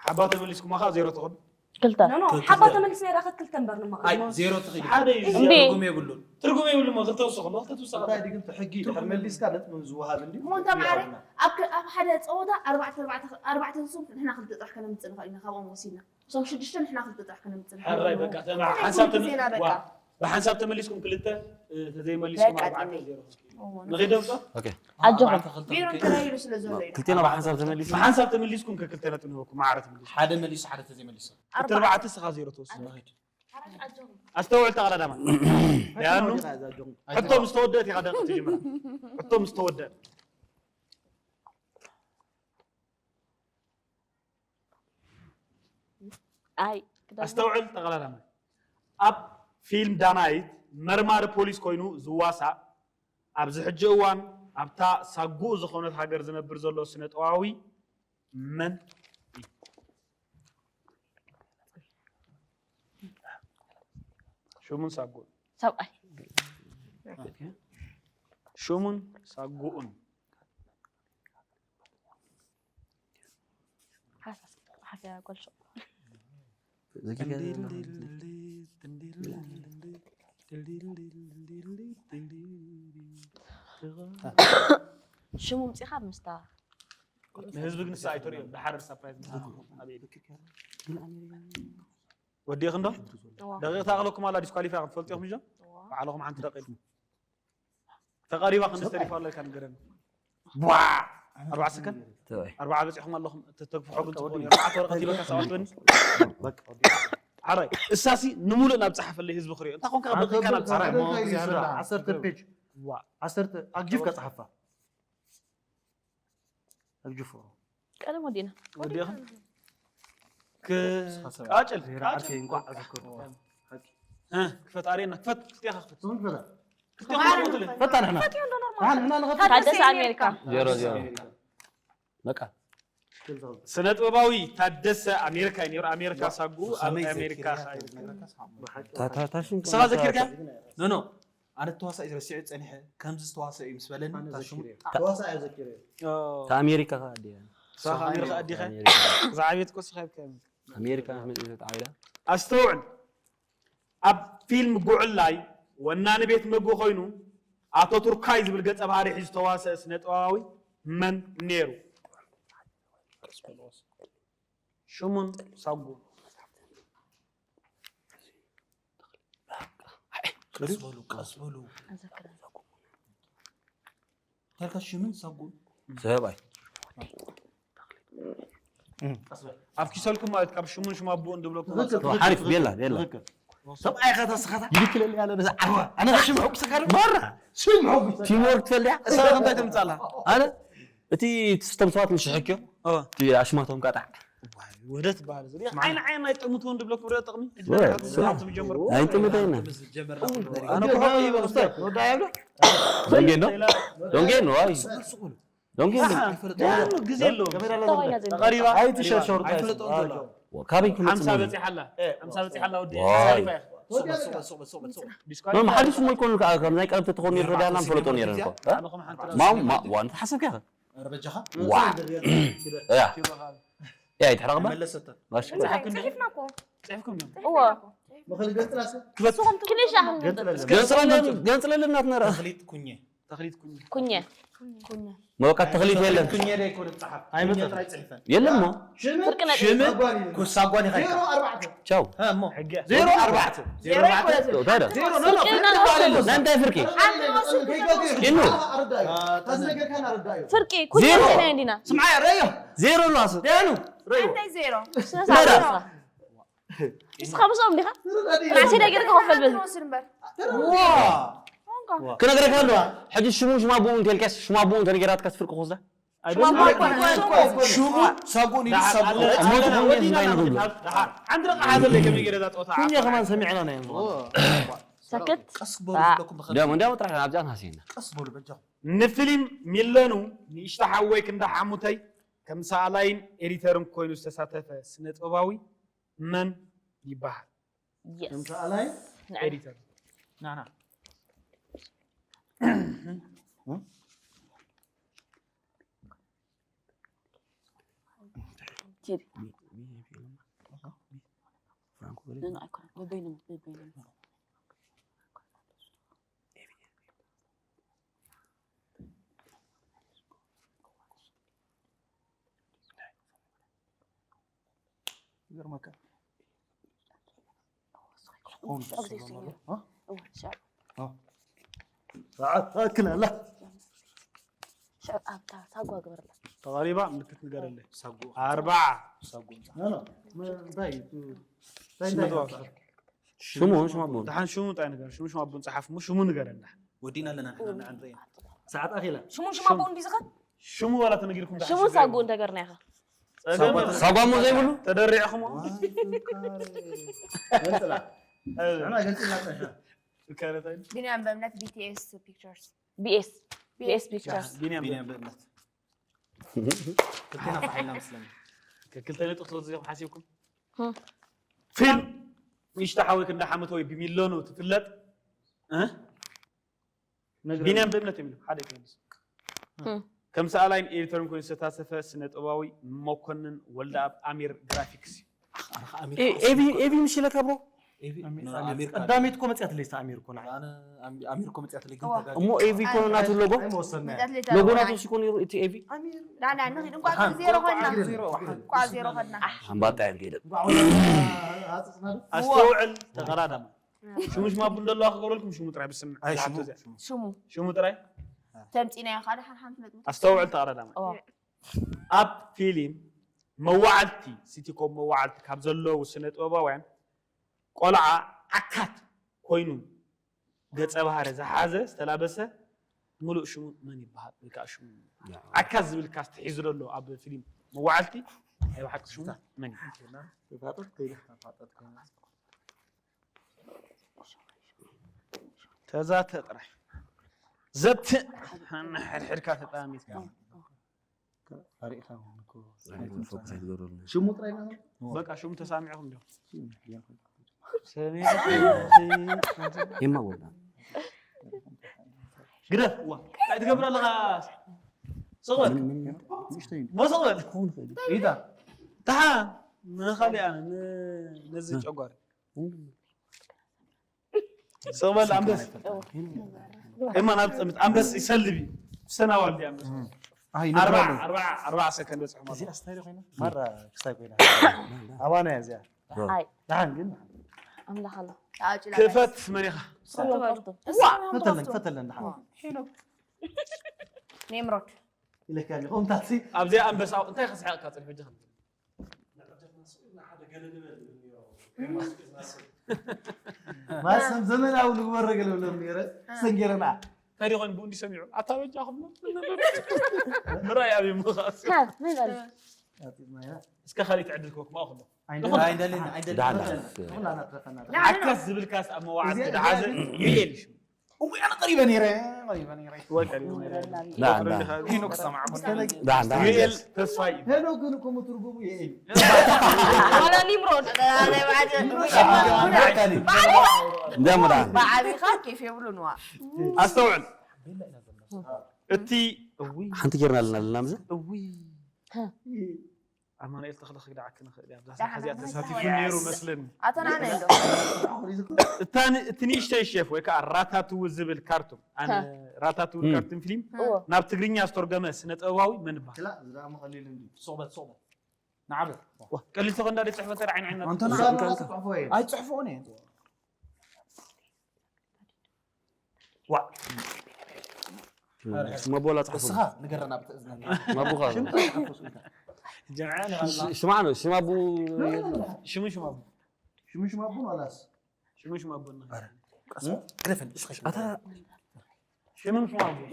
ሓባ ተመሊስኩማ ከዓ ዜሮ ትኾኑ ክልተ። ኖ፣ ኖ፣ ክልተ። ሓባ ተመሊስና ኢና ከክልተ እምበር ንመቐ-፣ ኣይ ዜሮ ትኽእል ሓደ እዩ። እንዴ? ትርጉም የብሉን። ትርጉም የብሉ ሞ ክልተ ወስኹ ሞ ክልተ ትውስኻ። እንታይ ድግም ሕጊ ድሕር መሊስካ ነጥብ ዝወሃብ እንዲ እሞ እንተ ማዕረ ኣብ ከ- ኣብ ሓደ ፀወታ ኣርባዕተ ኣርባዕተ ኣርባዕተ ንሶም ንሕና ክልተ ጥራሕ ከነምፅእ ንኽእል ኢና ካብኦም ወሲድና። እሶም ሽዱሽተ ንሕና ክልተ ጥራሕ ከነምፅእ ንኽእል ሕራይ ኢና። በቃ ተማ ሓንሳብ ተመሊስና በቃ። ዋ ብሓንሳብ ተመሊስኩም ክልተ እ፣ ተዘይመሊስኩም በቃ ኣርባዕተ ጥሜ። ዜሮ። እዎ። ንኺደብካ ኦኬ። ኣጆኹም። ቢሮ እንተ ኢሉ ስለ ዘሎ ኢና። ክልቴና ብሓንሳብ ተመሊሱ ብሓንሳብ ተመሊስኩም ከክልተ ነጥቢ ንበኩም ማዕረ ተመሊስኩም። ሓደ መሊሱ ሓደ ተዘይመሊሱ እቲ ኣርባዕተ ስኻ ዜሮ ትወስድ። ኣስተውዕል ተቐዳዳማ ያኑ ሕቶ ምስ ተወደአት ኢኻ ደቂ ትጅምራ። ሕቶ ምስ ተወደአት ኣይ ኣስተውዕል ጠቕላላ ኣብ ፊልም ዳናይት መርማሪ ፖሊስ ኮይኑ ዝዋሳእ ኣብዚ ሕጂ እዋን ኣብታ ሳጉኡ ዝኾነት ሃገር ዝነብር ዘሎ ስነ ጥበባዊ መን እዩ? ሽሙን ሳጉኡን ሰብኣይ ሽሙን ሳጉኡን ሓሳስ ሓፍያ ጓልሾ ሽሙ ምፂኻ ምስታ ንህዝቢ ግን ንሳ ኣይተርእዮም። ድሓር ሳፕራይዝ ምስልኩም ኣበይ ወዲእኽን ዶ? ደቂቕ ታቕለኩም ኣላ ዲስኳሊፋይ ክትፈልጡ ኢኹም እዞም ባዕልኹም ሓንቲ ደቂቕ ተቐሪባ ክንዲ ተሪፋ ኣሎ ኢልካ ንገረኒ። ቧ ኣርባዓ ሰከንድ ኣርባዓ በፂኹም ኣለኹም። ተተግፍሖ ግን ፅቡቅ ነይሩ። ኣርባዕተ ወረቐት ሂበካ ሰብኣት በኒ ሓራይ እሳሲ ንሙሉእ ናብ ፀሓፈለይ ህዝቢ ክሪኦ እንታይ ኮንካ በቂካ ናብ ፀሓፈ ዓሰርተ ፔጅ ዓሰርተ ኣግጅፍ ከፅሓፋ ኣግጅፎ ቀደም ወዲና ወዲኻ ክቃጭል ራዓርከይ እንኳዕ ኣዘከርኩ ክፈት ኣሬና ክፈት ክልቴኻ ክፈት ትኽክል ክልቴኻ ክፈት ፈታ ንሕና ንሕና ንኸፍት ታደሰ ኣሜሪካ ዜሮ ዜሮ በቃ ስነ ጥበባዊ ታደሰ ኣሜሪካ እዩ ነይሩ ኣሜሪካ ሳጉ ኣብ ኣሜሪካ ታሽም ንስኻ ዘኪርካ ኖ ኖ ኣነ ተዋሳኢ ረሲዑ ፀኒሐ ከምዚ ዝተዋሰ እዩ ምስ በለኒ ታሽሙ ተዋሳኢ ኣዘኪረ ተኣሜሪካ ከ ኣዲያ ንስኻ ኣሜሪካ ኣዲኻ ዝዓብየት ኮ ስኻ ይብካ ኣሜሪካ መፅኡ ተዓቢዳ ኣስተውዕል ኣብ ፊልም ጉዕላይ ወናኒ ቤት መግቢ ኮይኑ ኣቶ ቱርካይ ዝብል ገፀ ባህሪ ሒዙ ዝተዋሰአ ስነ ጥበባዊ መን ነይሩ? ሽሙን ሳጉ ቀስ በሉ ቀስ በሉ ተልካ ሽምን ሳጉን ሰብኣይ ኣብ ኪሰልኩም ማለት ካብ ሽሙን ሽማ ኣቦኡን ድብለኩም ሓሪፍ ቤላ ቤላ ሰብኣይ ከታ ስኻታ ይልክለል ያለ ነዛ ዓርዋ ኣነ ሽም ሕጉስ ካሉ ማራ ሽም ሕጉስ ቲምወርክ ትፈልያ እሳ እንታይ ተምጻላ ኣነ እቲ ትስተም ሰባት ምሽ ሕክዮ እቲ ኣሽማቶም ቃጣዕ ወደት በሃል እዚ ዓይን ዓይን ናይ ጥምትውን ድብለኩም ርኦ ጥቕሚ ኣይጥምተይና ኣነ ኮ ይበሉ ዶንጌ ዶ ዶንጌ ኖ ኣይ ዶንጌ ግዜ ኣለዎ ተቐሪባ ኣይትሸርሸሩ ካበይ ክመጽእ ሓምሳ በፂሓላ ሓምሳ በፂሓላ ወዲ ኖ መሓዲስ ሞ ይኮኑ ከዓ ከም ናይ ቀረብ ተተኾኑ ይረዳና ንፈለጦ ነይረን እኮ ማም ማ ዋ ንተሓሰብካ ኢኻ ረበጃኻ ዋ ያ ያ ይትሕረቕ ባ መለሰታ ባሽ ፅሒፍና እኮ ፅሕፍኩም ነው እዎ መኽል ገጽ ራስ ክልሻ ገንጽለልና ትነራ ተኽሊት ኩኘ ተኽሊት ኩኝ ኩኘ መበቃ ተኽሊት የለን ኩኘ ደ ይኮነ ጸሓፍ ኣይመጣ ጥራይ ጽሕፈን የለን ሞ ፍርቂ ነጥቢ ሽምን ኩሳጓን ይኸይካ ኣርባዕተ ቻው እሞ ሕጊ ዜሮ ኣርባዕተ ዜሮ ዜሮ ማለት ኣይኮነትን። ታይ ዶ ዜሮ ኖ ኖ ፍርቂ ኢና ንወስድ። ናይ እንታይ ፍርቂ ሓንቲ ንወስድ ኢሉ ታዝነገርካን ኣረዳዩ ፍርቂ ኩሉ ዜሮ። ኮይና እንዲና ስምዓ ረዮ ዜሮ ኣሎ ኣስ ደያኑ ረዮ እንታይ ዜሮ ዜሮ ንስኻ ምስኦም ዲኻ ናዕሲ ደጊር ክኸፈል በዚ ዋ ክነግረካ ኣለዋ ሕጂ ሽሙ ሽማ ብኡ እንተልካስ ሽማ ብኡ እንተነገራትካ ትፍርቂ ክወስዳ ሽሙ ሳጉን ኢሉ ሳጉን ሞት ኾን እንታይ ንብሎ ሓንቲ ደቂ ሓዘለይ ከመይ ገይረ እዛ ፀወታ ኩኛ ከማን ሰሚዕና ናይ ሰክት ቀስ በሉ ዝለኩም ብኸ ደሞ እንዲያው ጥራሕ ኣብዚኣ ንሃስየና ቀስ በሉ በጃኹም ንፍሊም ሚለኑ ንእሽቶ ሓወይ ክንዳ ሓሙተይ ከም ሰኣላይን ኤዲተርን ኮይኑ ዝተሳተፈ ስነ ጥበባዊ መን ይበሃል? የስ ኣላይ ኤዲተር ናና ቲዲ ኖ፣ ኖ፣ ኣይኮነን። በበይኖም፣ በበይኖም። ይገርመካ። እዋ፣ ሻዕ። ኣክል ኣላ። ሻዕ ኣብታ ሳጓ ግበርላ። ተቐሪባ ምልክት ንገረለይ። ሳጉ ኣርባዓ ሳጉ ምጻ ኖ፣ ኖ። እንታይ እዩ? እንታይ እንታይ ሽሙ ይበሃል? ሽሙ ሽሙ ኣቦ ደሓን ሽሙ እንታይ ነገር ሽሙ ሽሙ ኣቦን ጸሓፍ ሙ ሽሙ ንገረና። ወዲና ኣለና ንሕና ንዕንረየ ሰዓት ኣኺላ። ሽሙን ሽማቦን ድዩ ዝኸድ? ሽሙ ዋላ ተነጊርኩም ደሓን ሽሙ ሽግር ሳጉ የለውም። እንተገርና ኢኻ። ጸገም የለውም። ሳጓ እሞ ዘይብሉ ተደሪዕኹሞ ገልጽላ። እ፣ ንዕና ገልጽላ ጸሻ። እካለታይ ቢንያም በእምነት ቢቲኤስ ፒክቸርስ ቢኤስ ቢኤስ ፒክቸርስ ቢንያም ቢንያም በእምነት ክልቴና ፋሒልና መስለኒ ክልተ ነጥብ ክትወስዱ ኢኹም ሓሲብኩም ህም። ፊልም ንእሽቶ ሓወይ ክንዳ ሓመት ወይ ብሚሎኑ ትፍለጥ እ? ቢንያም በእምነት የሚለው ሓደ ይመልስ ህም። ከም ሰኣላይን ኤዲተርን ኮይኑ ዝተሳተፈ ስነ ጥበባዊ መኮንን ወልደኣብ ኣሚር ግራፊክስ እዩ። ኤቢ ኤቢ ምሽ ኢለካ ብሮ ኤቢ ኖ፣ ኣሚር ካለ። ቀዳሚት እኮ መጽያት ለይሳ ኣሚር እኮ ንዓ። ኣነ ኣሚ- ኣሚር እኮ መጽያት ለይ ግን እዋ። ተጋጊ እሞ ኤቪ ኮነ ናቱ ሎጎ መጽያት ለይታ ሎጎ ኾና። ናቱ ሲኮን ይሩ እቲ ኤቪ ዳና ንኺድ እንኳ ዜሮ ኾና እንኳ ዜሮ ኾና ኣምባጣ እዮም ከይደ እንኳዕ ኣጽጽና ኣስተውዕል ተቐዳዳማ ሽሙ ሽማ ቡን ደለዋ ክገብረልኩም ሽሙ ጥራይ ብስምዕ ኣይ ዝሓቶ ሽሙ እዚኣ። ሽሙ። ሽሙ ሽሙ ጥራይ ተምፂናዮ ካልእ ሓደ ሓንቲ ነጥቢ ኣስተውዕል ተቐዳዳማ እዋ። ኣብ ፊልም መዋዕልቲ ሲቲኮም መዋዕልቲ ካብ ዘለዉ ስነ ጥበባውያን ቆልዓ ዓካት ኮይኑ ገጸ ባህሪ ዝሓዘ ዝተላበሰ ምሉእ ሽሙ መን ይበሃል? ወይ ከዓ ሽሙ ዓካት ዝብል ካስት ሒዙ ዘሎ ኣብ ፊልም መዋዕልቲ ናይ ብሓቂ ሽሙ መን ይበሃል? ተፋጠጥ ከይዳ ተፋጠጥ ከይና ተዛተ ጥራይ ዘትእ ሕድሕድካ ተጠሚትካ ኣሪእኻ እኮ ፎከስ ኣይትገብረሉ ሽሙ ጥራይ ነው። በቃ ሽሙ ተሳሚዕኩም ዲኹም ኤማ ወላ ግደፍ እዋ እንታይ ትገብር ኣለኻ ስቕበል ንእሽተይ ሞ ስቕበል ኢዳ ደሓን ንኻሊእ ኣነ ን- ነዚ ጨጓር ስቕበል ኣንበስ እማ ናብ ፀምት ኣንበስ ይሰልብ እዩ ሰናዋል ዲ ኣንበስ ኣይ ኣርባዓ ነብራለሁ ኣርባዓ ኣርባዓ ሰከንድ በፅሑ ማለት እዚኣ ስታይ ኮይና ማራ ክስታይ ኮይና ኣባና እያ እዚኣ ኣይ ደሓን ግን ኣምላኽ ኣሎ ኣውጭላ ክፈት መሪኻ ኩሎም ከፍቱ ፈተለን ፈተለን ደሓን ኔምሮድ ኢለካ ከምታት ኣብዚኣ ኣንበሳ እንታይ ከስሓቕካ ፅንሑ ጀኻ ማሰብ ዘመናዊ ንግበረ ገለ ብሎም ነረ ሰንጌረና እንታይ ዲኾን ብኡ እንዲ ሰሚዑ ኣታ በጃኹም ምራይ ኣብዩ ምኻስ ሀ ምን በል እስከ ካሊእ ትዕድል ክወክማ ኩሎ ኣይንደልን ዳዕላ ዓካስ ዝብልካስ ኣብ መዋዕልቲ ደሓዘ ይኤል ሽሙ እዊ ኣነ ቀሪበ ነይረ ቀሪበ ነይረ ዳዕላ ሄኖክ ሰማዕኩ ዳዕላ ዩኤል ተስፋይ እዩ ሄኖክ ግን እኮ ምትርጉሙ የኤል ዋላ ኒምሮድ እንዲያም ዳ ብዓቢኻ ኬፍ የብሉን ዋ ኣስተውዕል እቲ እዊ ሓንቲ ጌርና ኣለና ኣለና ምዘ እዊ ኣማኑኤል ተኽለ ክግድዓክ ንኽእል እያ ኣብዛ ሰዓት እዚኣ ተሳቲፉ ነይሩ መስለኒ ኣቶ ናነ እንዶ እታ ን- እቲ ንእሽተይ ሼፍ ወይ ከዓ ራታትው ዝብል ካርቱን ኣነ ራታትው ካርቱን ፊልም እዎ ናብ ትግርኛ ዝተርጎመ ስነ ጥበባዊ መን ይበሃል ክላ ዝዳ መቐሊል እንዲ ሶበት ሶበት ንዓበት ቀሊል ተኾንዳ ደ ፅሕፈ ተር ዓይን ዓይና ኣንተ ንሳ ጽሕፎ ወይ ኣይፅሕፍኦን እየ ዋ መቦላ ጽሕፉ እስኻ ንገረና ብትእዝነት መቡኻ ጀምዐ ስማዕ ነው ስማ ቡ ሽሙ ሽማ ሽሙ ሽማ ቡን ዋላስ ሽሙ ሽማ ቡን ግረፈን እስኻ ኣታ ሽሙ ሽማ ቡን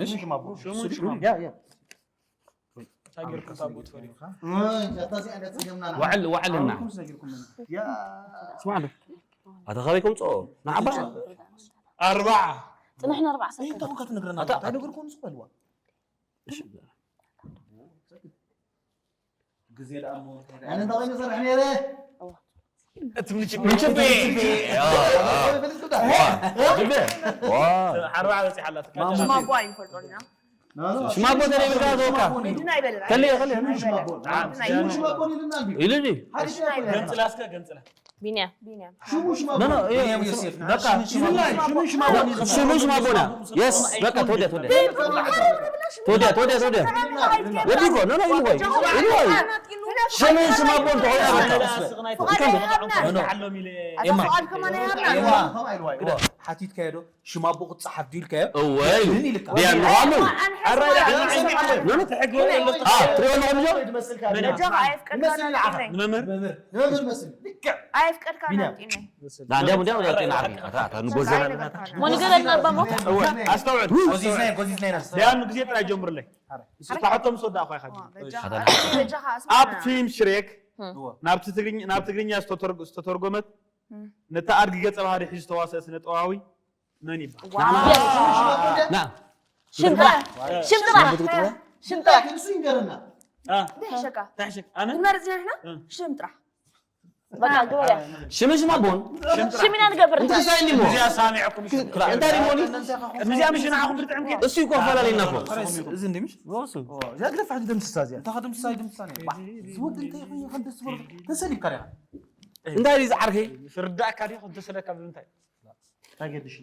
ሽሙ ሽማ ቡን ሽሙ ሽማ ቡን ያ ያ ታገርኩም ታቦት ፈሪኻ ዋዕል ዋዕልና ስማዕ ዶ ኣታ ካበይ ከምፅኦ ንዓባ ኣርባዓ ፅንሕና ኣርባዓ ሰከንድ እንታይ ኮንካ ትነግረና ኣይነገርኩም ዝበልዋ ግዜ ደኣ እሞ እንታይ ደኣ ኣነ እንታይ ኮይኑ ሰርሕ ነይረ እቲ ምንጭ ምንጭ ኣርባዓ በፂሓ ኣላ ሽማ ቡን ኣይንፈልጦን ኢና ሽማቦ ተለይ ብልካ ተወካ። ምንድን ኣይበለን። ከልየ ከልየ። ምንድን ኣይበለን። ኢሉ ድዩ? ምንድን ኣይበለን። ገንጽላ እስከ ገንጽላ። ቢንያም ቢንያም ኖ ኖ። በቃ ሽምን ሽማቦና። የስ በቃ ተወዲያ ተወዲያ። ተወዲያ ተወዲያ ተወዲያ። ወዲ እኮ ኖ ኖ ኢሉ ወይ ኢሉ ወይ። ሽምን ሽማቦን ተኾነ በቃ። ስቕናይ ተዓሎም ኢለ። ኤማ ኣሳፍዓል ከማን ኣይሃብና ኤማ ሓቲትካዮ ዶ ሽማቦ ክፀሓፍ ድዩ ኢልካዮ? እወይ ምን ኢልካ? ቢያም ይሃሉ። ኣራይ ኖ ኖ። አ ትሪኦ ኣለኹም ዶ? ጆኻ ኣየፍቀድካና ናብጢነይ ንመምህር መምህር መስል ልክዕ ኣየፍቀድካና ቢንያም። ናብጢነይ ዳ እንዲያም እንዲያም ዳጤና ዓቢ ኣታ ኣታ ንጎዘና ሞንገደል ነባሞ ኣስተውዕል። ጎዚዝናይ ጎዚዝናይ ነብስ ዳያኑ ግዜ ጥራይ ጀምርለይ። ስታሕቶ ምስ ወዳእኳ ኢኻ ጀምር። በጃኻ ኣብ ፊልም ሽሬክ እወ። ናብቲ ትግርኛ ናብ ትግርኛ ዝተተርጎ- ዝተተርጎመት ነታ ኣድጊ ገጸ ባህሪ ሒዙ ዝተዋሰአ ስነ ጥበባዊ መን ይበሃል? ና ሽምጥራሕ ሽምጥራሕ ሽምጥራሕ ንሱ ይንገረና። አ፣ እንታይ ይሕሸካ እንታይ ሕሸክ? ኣነ ክንመርጽ ኢና ንሕና እ። ሽምጥራሕ በቃ ግበርያ ሽምን ሽማቦን ሽም ኢና ንገብር እንታይ ሳይኒ ሞ እዚኣ ሳሚዕኩም እንታይ ዲሞኒ እዚኣ ምሽ ንዓኹም ብርጥዕም ከ እሱ ይኮ ኣፈላለዩና እኮ እዚ እንዲምሽ ወሱ እዛ ግደፍ ሕጂ ደምስሳ እዚኣ እንታ ከደምስሳ ይደምስሳ ነይ ዝወድ እንታይ ኮይኑ ከም ደስ በሉ ተሰሊካ ዲኻ እንታይ ድዩ ዝዓርከይ ፍርዳእካ ዲኹ እንተሰለካ ብምንታይ ታገድሽ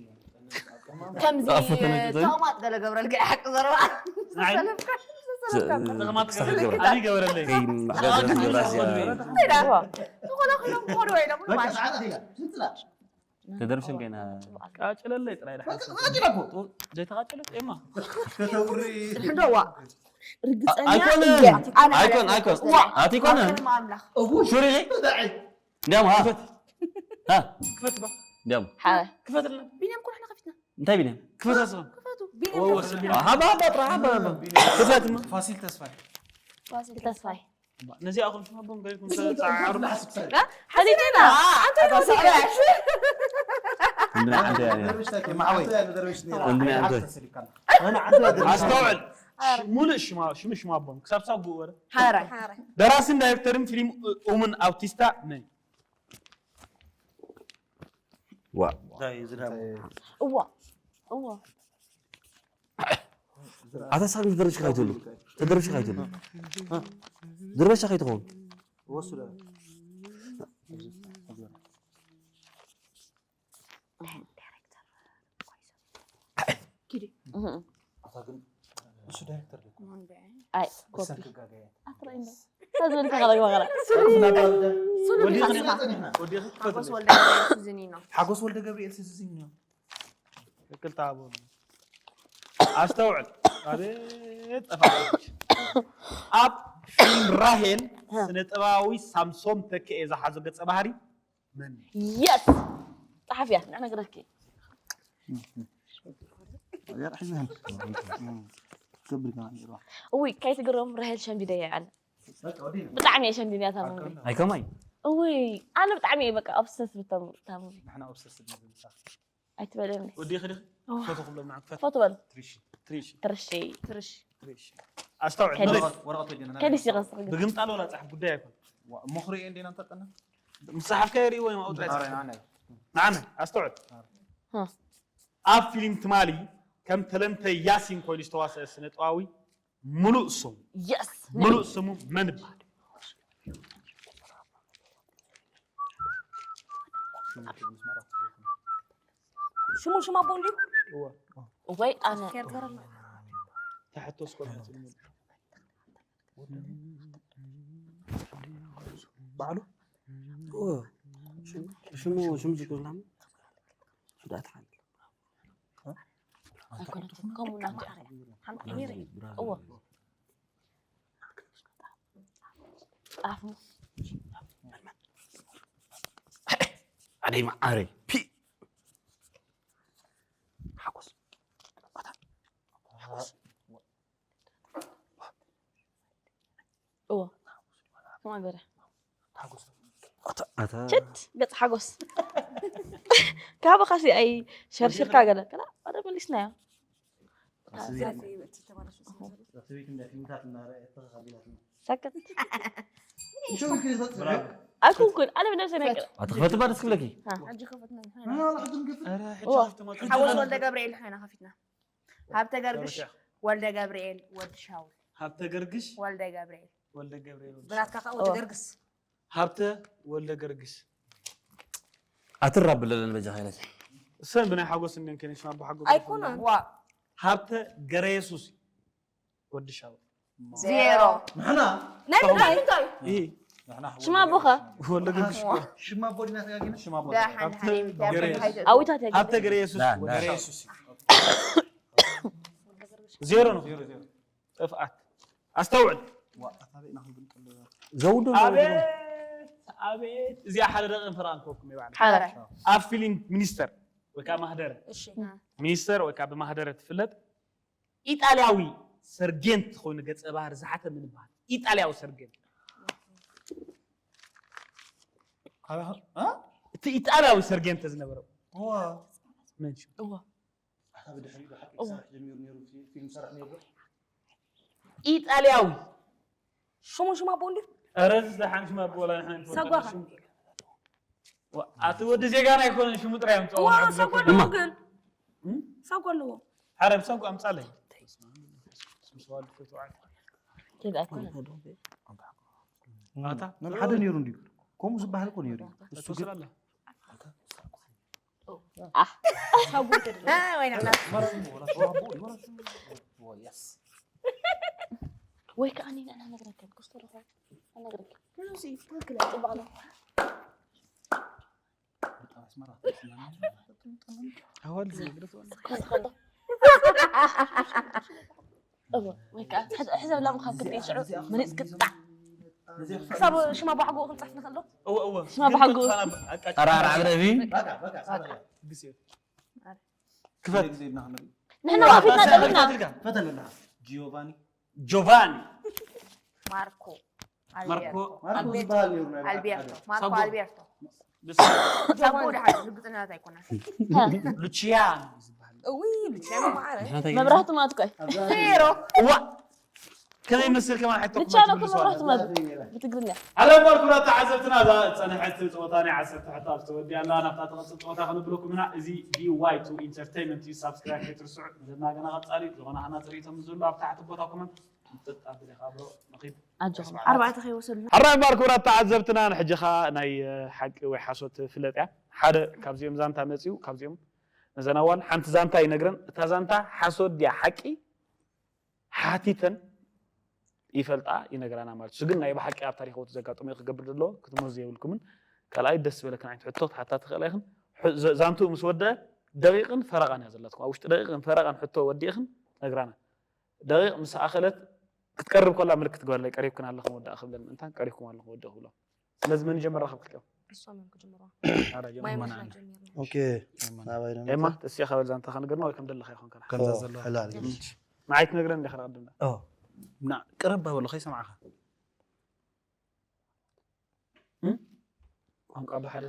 ከምዚ ተቕማጥ ገለ ገብረልካ ሓቂ ዘረባ ንዓይ ሰለፍካ ሰለፍካ ተቕማጥ ኣበይ ገበረለይ ዝኾነ ኮይኖም ክኾኑ ወይ ኢሎም በቃ ማሽ ሰዓት ኢላ ስንትላ ተደርሽን ከይና ቃጭለለይ ጥራይ ድሓ በቃ ሰዓት ኢላ እኮ ዘይተቃጭለት ኤማ ከተውሪ ሕንዶዋ ርግፀኛ ኣይኮነ እየ ኣነ ኣይኮን ኣይኮን ኣቲ ኮነ ኣምላኽ ሹሪ እንዲያም ሀ ሀ ክፈት ባ እንዲያም ክፈትልና ቢንያም ኮን ሕና ከፊትና እንታይ ቢንያም ክፈት ኣስኻ ክፈቱ ቢንያም ወወስል ሀባ ሀባ ጥራ ሀባ ሀባ ክፈትማ ፋሲል ተስፋይ ፋሲል ተስፋይ ነዚኣ ኹም ሽማቦም ገይርኩም ተጻዓሩ ሓሊትና ኣንተ እንድና ዓንተ ያለ ማዓወይ እንድና ዓንተ ኣስተውዕል ሙሉእ ሽማ ሽም ሽማቦም ክሳብ ሳብ ጉእ ወረ ሓራይ ደራስን ዳይሬክተርን ፊልም ኡምን ኣውቲስታ መን ዋ እዋ እዋ ኣታ ሳሚ ተደርሽካ ይትሉ ተደርሽካ ይትሉ ድርበሻ ከይትኸውን ወስደ ኣታ ግን እሱ ዳይሬክተር ደ ኣይ ኮፒ ሰን ክጋገየ ኣትረኢና ታዝበልካ ከለግ መኸላ ወዲኽኒ ሓጎስ ወልደ ገብርኤል ስዝኒ ነው ሓጎስ ወልደ ገብርኤል ስዝዝኝ ነው ትክክል ተሃቦ ኣስተውዕል ኣቤት ጠፋ ኣብ ፊልም ራሄል ስነ ጥበባዊ ሳምሶም ተክኤ ዝሓዞ ገጸ ባህሪ መን እዩ? የስ ጸሓፍያ ንዕነግረኪ ገብር ከማን ይርዋ እውይ ከይትግረም ራሄል ሸምዲደ ይዓል ብጣዕሚ እየ ሸምዲድያ ታመሚ ኣይከማይ እውይ ኣነ ብጣዕሚ እየ በቃ ኦብሰስ ብታሙ ታመሚ ንሕና ኦብሰስ ንብል ኣይትበለኒ ወዲኺ ዲኺ ፈቶ ክብሎም ንዓም ክፈት ፎቶ በል ትሪሽ ትርሺ ትርሽ ትሪሽ ኣስተውዕል ከዲስ ወረቐት ወዲና ከዲስ ይቐስር ግን ብግምጣል ወላ ጻሕፍ ጉዳይ ኣይኮን ምኽሪ እንዴና እንተጠና ምሳሓፍካ የርኢ ወይ ማውጣ ኣረ ናና ንዓመ ኣስተውዕል እ። ኣብ ፊልም ትማሊ ከም ተለምተ ያሲን ኮይኑ ዝተዋሰአ ስነ ጥዋዊ ሙሉእ ስሙ የስ ሙሉእ ስሙ መን ይበሃል? ሽሙ ሽማ ቦ እንዲሁ ወይ ኣነ ተሕቶ ስኮላ ባዕሉ ሽሙ ሽሙ ዝኮላም ዳት ሓንቲ ኣይኮነትን ከምኡ እናማዕረ ሓንቲ ሚሪ እዎ ጣፉ ኣደይ መዓረይ ፒ ሓጎስ እዎ ከማን በረ ኣታ ችት ገጽ ሓጎስ ካባኻሲ ኣይ ሸርሽርካ ገለ ከላ ወደ መሊስናዮ ሰክት ኣይኮንኩን ኣነ ብነብሰ ነቅር ኣትክፈት ባ ደስ ክብለኪ ሕጂ ከፈትና ኧረ ሕጂ ከፍትማ ሓጎስ ወልደ ገብርኤል ኮይና ከፊትና ሃብተ ገርግሽ ወልደ ገብርኤል ወዲ ሻውል። ሃብተ ገርግሽ ወልደ ገብርኤል። ወልደ ገብርኤል ወልደ ብናትካ ከዓ ወዲ ገርግስ ሃብተ ወልደ ገርግሽ ኣትራ ብለለን በጃ ዓይነት እሰን ብናይ ሓጎስ እንድን ከነ ሽማ ኣቦ ሓጎስ ኣይኮነን። ዋ ሃብተ ገረ የሱስ ወዲ ሻውል ዜሮ። ንሕና ናይ ምንታይ ይሄ ንሕና ሽማ ኣቦኸ ወልደ ገርግሽ ዋ ሽማ ኣቦ ዲና ተጋጊና ሽማ ኣቦ ደሓን ሓሊም ገረ የሱስ እንታይ ኣዊታት ሃብተ ያገ ገረ የሱስ ዳ- ዳ- ገረ የሱስ ዜሮ ነው ጥፍኣት ኣስተውዕል ዘውዱ ኣቤት ኣቤት እዚኣ ሓደ ደቂቕ ፍርቓ ንክወኩም ይባዕል ሓራይ ኣብ ፊልም ሚኒስተር ወይ ከዓ ማህደረ እሺ ሚኒስተር ወይ ከዓ ብማህደረ ትፍለጥ ኢጣልያዊ ሰርጌንት ኮይኑ ገፀ ባህሪ ዝሓተ ምን ይበሃል ኢጣልያዊ ሰርጌንት ካበይ እቲ ኢጣልያዊ ሰርጌንት ዝነበረ እዋ መን ሽሙ? እዋ ኣታ ብድሕሪኡ ብሓቂ ክሰርሕ ጀሚሩ ነይሩ ፊልም ሰርሕ ነይሩ ኢጣልያዊ ሽሙ ሽማ ኣቦ እንዲ ኧረ እዚ ደሓን ሽማ ኣቦ ወላ ንሕና ንፈልጦ ሰጓኻ ሽሙ። ዋ፣ ኣቲ ወዲ ዜጋና ኣይኮነን ሽሙ ጥራይ ኣምፅኦ ዋ ንሓግዘኩም። ሰጎ ኣለዎ ግን እም? ሰጎ ኣለዎ ሓደ ብሰንኩ ኣምፃለይ ኣታ ነን ሓደ ነይሩ እንድዩ ከምኡ ዝበሃል እኮ ነይሩ እዩ። እሱ ግን ትወስዳለ ሰጎ ተድለ ወይ ንሕና ወይ ከዓ እኔ ንዕና ነግረካ ክስቶ ደኻ ነግረካ እዚ ትክክል ጽባቕ ነው ኣዋል ዝነግረስ ከሎ ወይ ከዓ ሕዘ ብላ ምዃን ክትርኢ ሽዑ መሪፅ ክትጣዕ ክሳብ ሽማ ባሕጎ ክንፅሕፍ ንኽእል ዶ እወ እወ ሽማ ባሕጎ ኣራርዓ ብረቢ ግዜ ክፈት ንሕና ከፊትና ጠፊና ፈተለና ጂዮቫኒ ጆቫኒ ማርኮ ማርኮ ማርኮ ዝበሃል ነይሩ ናይ ኣልቤርቶ ማርኮ ሳጎ። ኣልቤርቶ ብስ ሳጎ ወደ ሓደ ርግፅነት ኣይኮነን ሉቺያኖ ዝበሃል እዊ ሉቺያኖ ማዓረ መብራህቱ ማለት እኮ እዩ ኣብዛ ዜሮ እዋ ከመይ መስል ከማን ሓይቶ ሉቺያኖ እኮ መብራህቱ ማለት ብትግርኛ ዓለም ባር ክቡራት ተዓዘብትና እዛ ዝፀንሐት ፀወታ ናይ ዓሰርተ ሕቶ ኣብ ዝተወዲኣ ኣላ ናብታ ተቐፅል ፀወታ ክንብለኩም ኢና እዚ ዲዋይ ቱ ኢንተርቴይንመንት እዩ ሳብስክራይብ ከይትርስዑ ዘለና ገና ቀፃሊ እዩ ዝኾነ ሃና ፅርኢቶም ዘሎ ኣብ ታሕቲ ቦታ ኮመንት ምጥጥ ኣብልኻ ብሮ ንኺድ ኣጆኹም ኣርባዕተ ከይወሰድሉ ሕራይ እምበር ክቡራት ተዓዘብትና ንሕጂ ኸዓ ናይ ሓቂ ወይ ሓሶት ፍለጥ እያ ሓደ ካብዚኦም ዛንታ መፅኡ ካብዚኦም ነዘን ኣዋል ሓንቲ ዛንታ ይነግረን እታ ዛንታ ሓሶት ድያ ሓቂ ሓቲተን ይፈልጣ ይነግረና ማለት እዩ ግን ናይ ብሓቂ ኣብ ታሪክ ወቱ ዘጋጠመ ክገብር ዘለዎ ክትመዙ የብልኩምን ካልኣይ ደስ ዝበለክን ዓይነት ሕቶ ክትሓታ ትኽእላ ኢኽን ዛንትኡ ምስ ወደ ደቂቕን ፈረቓን እያ ዘላትኩም ኣብ ውሽጢ ደቂቕን ፈረቓን ሕቶ ወዲእኽን ነግራና ደቂቕ ምስ ኣኸለት ክትቀርብ ከላ ምልክት ግበርለይ ቀሪብክን ኣለኹም ወዳእ ክብለን ምእንታን ቀሪብኩም ኣለኹም ወዳእ ክብሎም ስለዚ መን ይጀምር ካብ ክልቲኦም እሶም እዮም ክጅምሩ ኣረ ጀምር። ማይ ምሕና ጀሚርና ኦኬ ናባይ ነው ኤማ ተስያ ካበል ዛንታ ከንገርና ወይ ከም ደለኻ ይኾን ከና ከምዛ ዘለዋ ሕላል ንዓይ ትነግረን እንዲኻ ንቐድምና ኦ እና ቅረብ በሎ ከይሰማዕኻ ቋንቋ ብሓደ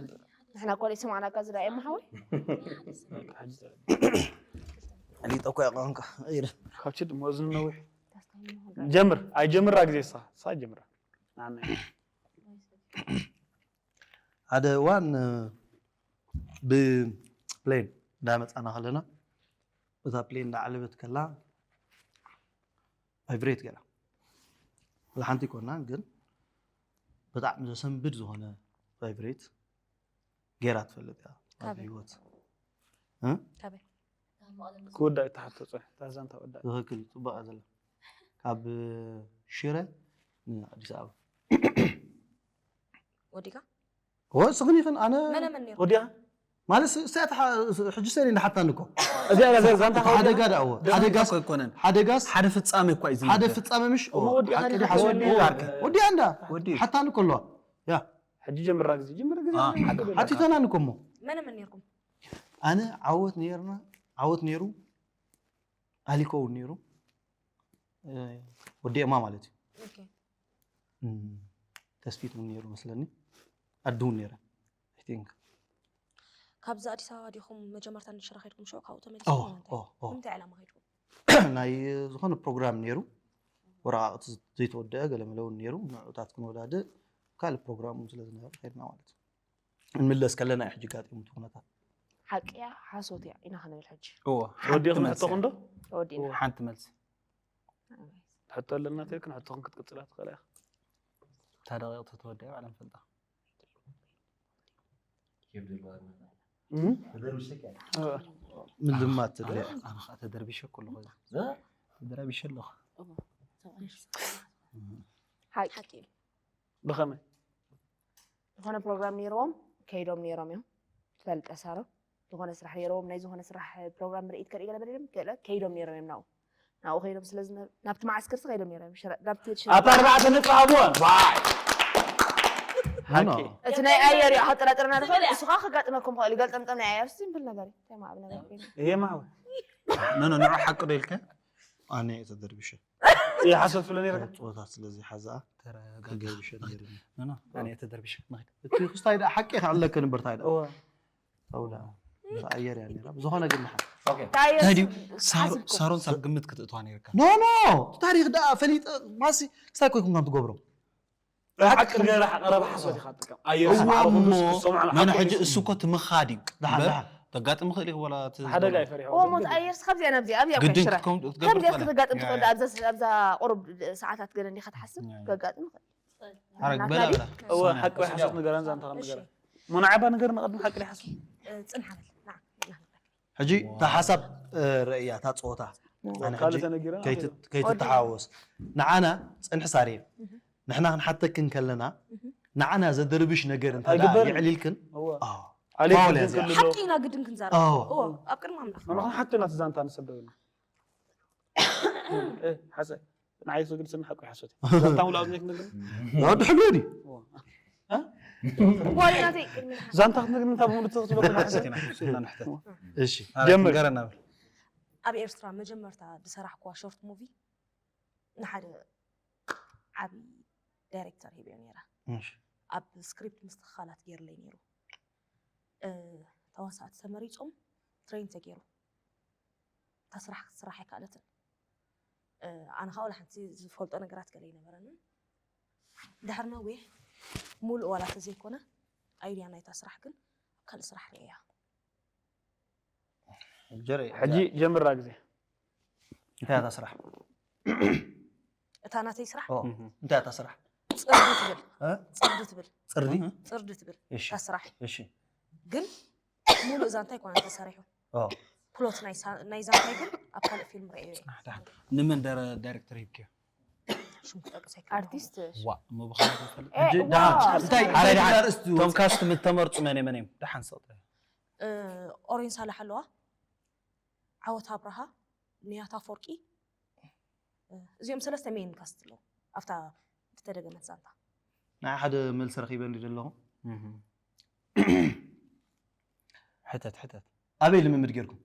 ንሕና ኮለ ይሰማዕናካ ዝዳ ኤማ ሓወይ ፈሊጠ እኮ እያ ቋንቋ ኢለ ካብችድ መዝኑ ነዊሕ ጀምር ኣይጀምራ ግዜ ሳ ሳ ጀምራ ንዓና እዩ። ሓደ እዋን ብፕሌን እንዳመፃና ከለና እታ ፕሌን እንዳዓለበት ከላ ቫይብሬት ገይራ ወላ ሓንቲ ይኮና ግን ብጣዕሚ ዘሰንብድ ዝኾነ ቫይብሬት ገይራ ትፈልጥ እያ ኣብ ካበይ? ህይወት ካበይ ክወዳእ እዩ ተሓቶ ፅሕ እታ ዛንታ ወዳእ ትኽክል እዩ ፅቡቅ እያ ዘላ ካብ ሽረ ንኣዲስ ኣበባ ወዲካ ወ ስኽን ይኽን ኣነ መነ መን ነይሩ ወዲያ ማለት ስ- ስያት ሕ- ሕጂ ሰኒ እንዳሓታኒ እኮ እዚኣ ነገር ዛንታ ሓደጋ ዳእዎ ሓደጋስ ኣይኮነን ሓደጋስ ሓደ ፍጻሜ እኮ እዩ ሓደ ዝነግር ፍጻሜ ምሽ እሞ ወዲኻ ሓቂ ዲኻ ድዩ ሓሶት ወዲኻ ድዩ? ዓርከይ? ወዲያ እንዳ ወዲኡ። ሓታኒ ከለዋ ያ ሕጂ ጀምራ ግዜ ጀምር ግዜ አ፣ ሓደ ሓቲተናኒ እኮ እሞ መነ መን ነይርኩም ኣነ ዓወት ነይርና ዓወት ነይሩ ኣሊኮ እውን ነይሩ እ፣ ወዲ ኤማ ማለት እዩ ኦኬ። እም፣ ተስፊት እውን ነይሩ መስለኒ ኣዲ እውን ነይረ I think። ካብዚ ኣዲስ ኣበባ ዲኹም መጀመርታ ንሽረ ከድኩም ሽዑ ካብኡ ኦ፣ ተመሊስኩም ኦ፣ ኦ። እንታይ ዕላማ ከድኩም ናይ ዝኾነ ፕሮግራም ነይሩ ወረቃቅቲ ዘይተወደአ ገለመለ እውን ነይሩ ንዕታት ክንወዳድእ ካልእ ፕሮግራም እውን ስለ ዝነበረ ከድና ማለት እዩ ንምለስ ከለና እዩ ሕጂ ጋጢሙ እቲ ኩነታት ሓቂ እያ ሓሶት እያ ኢና ክንብል ሕጂ እዎ ወዲኹም ሓንቲ መልሲ ሕቶኹም ዶ ተወዲእና ሓንቲ መልሲ ሕቶ ኣለና ተልክን ሕቶኹም ክትቅጽላ ትኽእላ ኢኻ። እታ ደቂቕ ተተወዲኣ ባዕላ ንፈልጣ። ምልማት ኣነ ኣነ ከዓ ተደርቢሸ ከለኹ ተደራቢሸ ኣለኹ። ሓቂ ሓቂ እዩ። ብኸመይ? ዝኾነ ፕሮግራም ነይርዎም ከይዶም ነይሮም እዮም። ትፈልጠ ሳሮን፣ ዝኾነ ስራሕ ነይርዎም፣ ናይ ዝኾነ ስራሕ ፕሮግራም ምርኢት ከርኢ ገለ በለ ኢሎም ገለ ከይዶም ነይሮም እዮም ናብኡ። ናብኡ ከይዶም ስለ ዝነ ናብቲ መዓስከርሲ ከይዶም ነይሮም እዮም። ሽረ ናብቲ ሽረ ኣታ ኣርባዕተ ነጥቢ ሃብዋ። ባይ ሓቂ እቲ ናይ ኣየር እዩ ኣጠራጥረና ንኽእል። እሱ ከዓ ከጋጥመኩም ክእል እዩ። ገልጠምጠም ናይ ኣየር ሲምፕል ነገር እዩ። እንታይ ማዕብ ነገር ኮይኑ ይሄ ማዕበል ኖ ኖ ንዑ ሓቂ ዶ ኢልከ? ኣነ እየ ተደርቢሸ ይሓሰብ ስለ ነይርካ ፆታ ስለዚ ሓዛ ተገርቢሸ ነይርኒ። ኖ ኖ ኣነ እየ ተደርቢሸ ንኸይድ። እቲ ክስታይ ደኣ ሓቂ ከዕለክ ንበር ታይ ደኣ እወ ተውዳ ኣየር እያ ነይራ ብዝኾነ ግን ንሓ ታየር ድዩ ሳሮን ሳብ ግምት ክትእትዋ ነይርካ። ኖ ኖ እቲ ታሪክ ደኣ ፈሊጠ ማሲ ክስታይ ኮይኩም ከም ትገብሮ ሓቂ ገለ ቀረባ ሓሶት ኢኻ ትጥቀም ኣየር እዋ እሞ መን ሕጂ እሱ እኮ ትምኻድ እዩ ደሓን እምበር ደሓን ተጋጥም ይኽእል እዩ ወላ እቲ ሓደጋ ይፈሪሖ ሞት ኣየር ካብዚኣ ናብዚኣ ኣብዚኣ ግድን ሽረ ክትከውን ክትገብር ከምዚኣ ትኽእል ክትጋጥም እያ። ትኽእል ኣብዛ ኣብዛ ቁሩብ ሰዓታት ገለ እንዲኻ ትሓስብ ያ፣ ያ። ከጋጥም ይኽእል ሓረግ በላ በላ እወ ሓቂ ወይ ሓሶት ንገረን ዛንታ ንገረን ሙናዓባ ንገር ንቐድሚ ሓቂ ይሓስብ ጽንሓ በል ሕጂ እታ ሓሳብ ርእያ እታ ፀወታ ኣነ ካልእ ሕጂ ተነጊረ ከይት- ከይትተሓወስ ንዓና ፅንሒ ሳሪ ንሕና ክንሓተክን ከለና ንዓና ዘደርብሽ ነገር እንተ ደኣ ኣይግበርን። የዕሊልክን እወ ኣዎ። ኣሌክስ ፋውል ግን እያ እዚኣ። ከሎ ሓቂ ኢና ግድን ክንዛረብ ኣዎ። እዎ ኣብ ቅድሚ ኣምላኽ ንኹን ሓቂ ናት ዛንታ ንሰደብና ሓሰ ንዓይ ስግድ ስም ሓቂ ሓሶት ዛንታ ሙሉ ኣብ ዘይክነግር ወዲ ሕልወኒ ዋይ ናተይ ቅድሚ ዛንታ ክትነግር እንታይ ብሙሉ ትኽትበ ሓሰ እሺ ጀምር። ገረና ብል ኣብ ኤርትራ መጀመርታ ዝሰራሕኩዋ ሾርት ሙቪ ንሓደ ዓብዪ ዳይሬክተር ሂብዮ ነይረ። እሺ ኣብ ስክሪፕት ምስትኽኻላት ገይርለይ ነይሩ። እ፣ ተዋሳእቲ ተመሪፆም ትሬን ተገይሩ እታ ስራሕ ክትስራሕ ኣይከኣለትን። እ፣ ኣነ ከዓ ወላ ሓንቲ ዝፈልጦ ነገራት ገለ ኣይነበረንን። ድሕሪ ነዊሕ ሙሉእ ዋላ ተዘይኮነ ኣይድያ ናይታ ስራሕ ግን ኣብ ካልእ ስራሕ ርእያ። ጀሪ ሕጂ ጀምራ ግዜ እንታይ እያ እታ ስራሕ እታ ናተይ ስራሕ ኦ፣ እንታይ እያ እታ ስራሕ ፅርዲ ትብል እ? ፅርዲ ትብል ፅርዲ ፅርዲ ትብል እሺ እታ ስራሕ እሺ ግን ሙሉእ ዛንታ ኣይኮነን ተሰሪሑ ኦ፣ ፕሎት ናይ ሳ- ናይ ዛንታይ ግን ኣብ ካልእ ፊልም ረእዮ እየ ንመን ዳይረ- ዳይሬክተር ሂብክዮ? ሽም ክጠቅስ ኣይክእልን። ኣርቲስት ዋ ምብኻን ኣይፈልጥ ሕጂ ደሓን ዋው። እንታይ ሓራይ እንታይ ደሓን ኣርእስቲ እቶም ካስት ምተመርፁ መን መን እዮም ደሓን ሰጥ እ፣ ኦሬን ሳላሕ ኣለዋ፣ ዓወት ኣብርሃ፣ ንያት ኣፈወርቂ፣ እ፣ እዚኦም ሰለስተ ሜን ካስት ኣለዉ ኣብታ ዝተደገመት ዛንታ። ንዓ ሓደ መልሲ ረኺበ እንዲ ዘለኹ ሕተት ሕተት ኣበይ ልምምድ ጌርኩም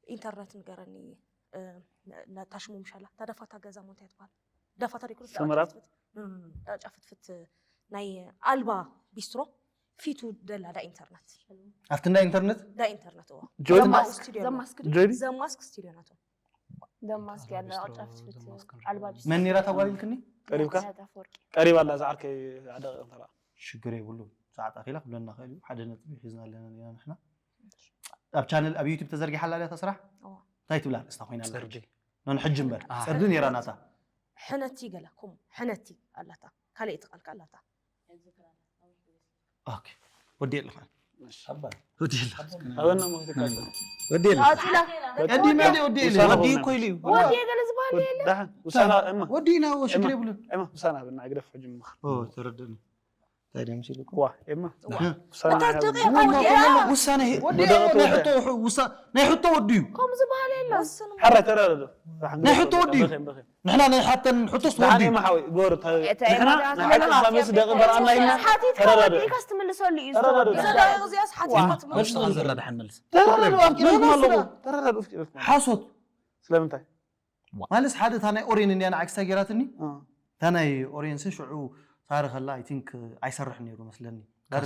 ኢንተርነት ንገረኒ። እ፣ ነ- ነታ ሽሙ ምሻላ እታ ደፋታ ገዛ ሞ እንታይ ትበሃል? ደፋታ ሪክሩት ሰመራት? ጫፍትፍት ናይ ኣልባ ቢስትሮ ፊቱ ደላ ዳ ኢንተርነት ኣብቲ እንዳ ኢንተርነት ዳ ኢንተርነት እዎ ጆዲ ዘማስክ ስቱዲዮ ዘማስክ ጆዲ ዘማስክ ስቱዲዮ ናቶም። ደማስክ ያለ ጫፍትፍት ኣልባ ቢስ መን ነይራ ታጓሊልክኒ ቀሪብካ ናታ ፎርቂ ቀሪብ ኣላ ዝዓርከይ ኣደቂቕ እንተራ ሽግር የብሉ ሰዓት ኣኺላ ክብለና ኽእል እዩ ሓደ ነጥቢ ሒዝና ኣለና ኢና ንሕና ኣብ ቻነል ኣብ ዩቲብ ተዘርጊሓ ኣላ ድያ እታ ስራሕ እዋ። እንታይ ትብላ ኣርእስታ ኮይና ኣላ ፅርዲ ነን ሕጂ እምበር ኣህ። ፅርዲ ነይራ ናታ ሕነቲ ገለ ኩሙ ሕነቲ ኣላታ ካልእ ትቃልካ ኣላታ። ኦኬ ወዲ ኣለኻ ኣባ ወዲ ኣለኻ ኣበና ሞይትካ ወዲ ኣለኻ ኣውፂላ ቀዲመ ወዲ ውሳነ ወዲ ኾነ። ኮይሉ እዩ ወዲ ገለ ዝበሃል የለ ደሓን ውሳና እማ ወዲና ሽግር የብሉን እማ ውሳና ብና ግደፍ ሕጂ ምኽር ኦ ተረደኒ እንታይ ደም ሲልኩ ዋ እማ ውሳና እታ ደቂቕ እማ ወዲኣ። ከመሎ ውሳነ ወዲ ናይ ሕቶ ውሳ ናይ ሕቶ ወዲ እዩ ከምኡ ዝበሃል የለ ሓራይ ተረዳዶ ናይ ሕቶ ወዲ እዩ ንሕና ናይ ሓተን ሕቶስ ወዲ ንዓኒ ማሓወይ ጎር እታ ንሕና ኤርትራ ናይ ሓቂ ዛመስ ደቂ በርኣና ኢልና ሓቲትካ ተረዳዶ ወዲእካ ስትምልሰሉ እዩ ተረዳዶ እዛ ደቂቕ እዚኣስ ሓቲትካ መልስኻ ዘላ ድሓን መልስ ተረዳዶ ኣፍቂርኩም ኣለኹ ተረዳዶ ኣፍቂርኩም ሓሶት ስለምንታይ ማለት ሓደ እታ ናይ ኦሬን እንዲያ ንዓይ ክስታይ ገይራትኒ እ፣ እታ ናይ ኦሬንስ ሽዑ ሳሪ ከላ ኣይ ቲንክ ኣይሰርሕ ነይሩ መስለኒ በር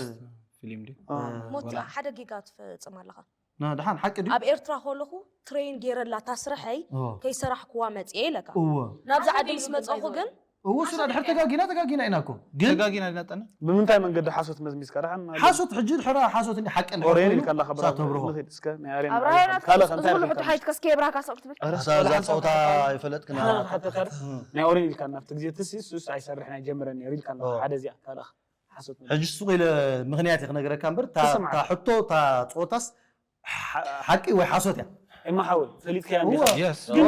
ፊልም ድዩ እ፣ ሞት ወላ- ሓደ ጌጋ ትፈጽም ኣለኻ። ና ድሓን ሓቂ ድዩ ኣብ ኤርትራ ከለኹ ትሬን ገይረላ እታ ስርሐይ ኦ፣ ከይሰራሕኩዋ መፅየ ኢለካ። እወ ናብዚ ዓዲ ምስ መፀኹ ግን እዎ፣ ስራ ድሕር ተጋጊና፣ ተጋጊና ኢና እኮ። ግን ተጋጊና ድናጠና። ብምንታይ መንገዲ ሓሶት መዝሚዝካ? ደሓን ሓሶት ሕጂ ድሕራ ሓሶት እንዲ ሓቂ እንዲ ኦሬን ኢልካ ኣለኻ፣ ብራዘር። ንኸይድ እስከ ናይ ኣሬን ኣብርሃ ዮናስ፣ ካልእ እዚ እንታይ ኩሉ ሕቶ ሓይትካ እስከ የብራካ ሰው ክትብል። ኣታ እዛ ጸውታ ይፈለጥክና። ሓተካ ናይ ኦሬን ኢልካ ናብቲ ግዜ ትሲ ሱስ ኣይሰርሕን ኣይጀምረን ነይሩ ኢልካ ኣለኻ። ሓደ እዚኣ ካልእ ሓሶት። ሕጂ ሱቕ ኢለ ምኽንያት ክነግረካ እምበር፣ እታ ሕቶ፣ እታ ጸወታስ ሓቂ ወይ ሓሶት እያ? እማ ሓወይ፣ ፈሊጥካያ እንዲኻ። ግን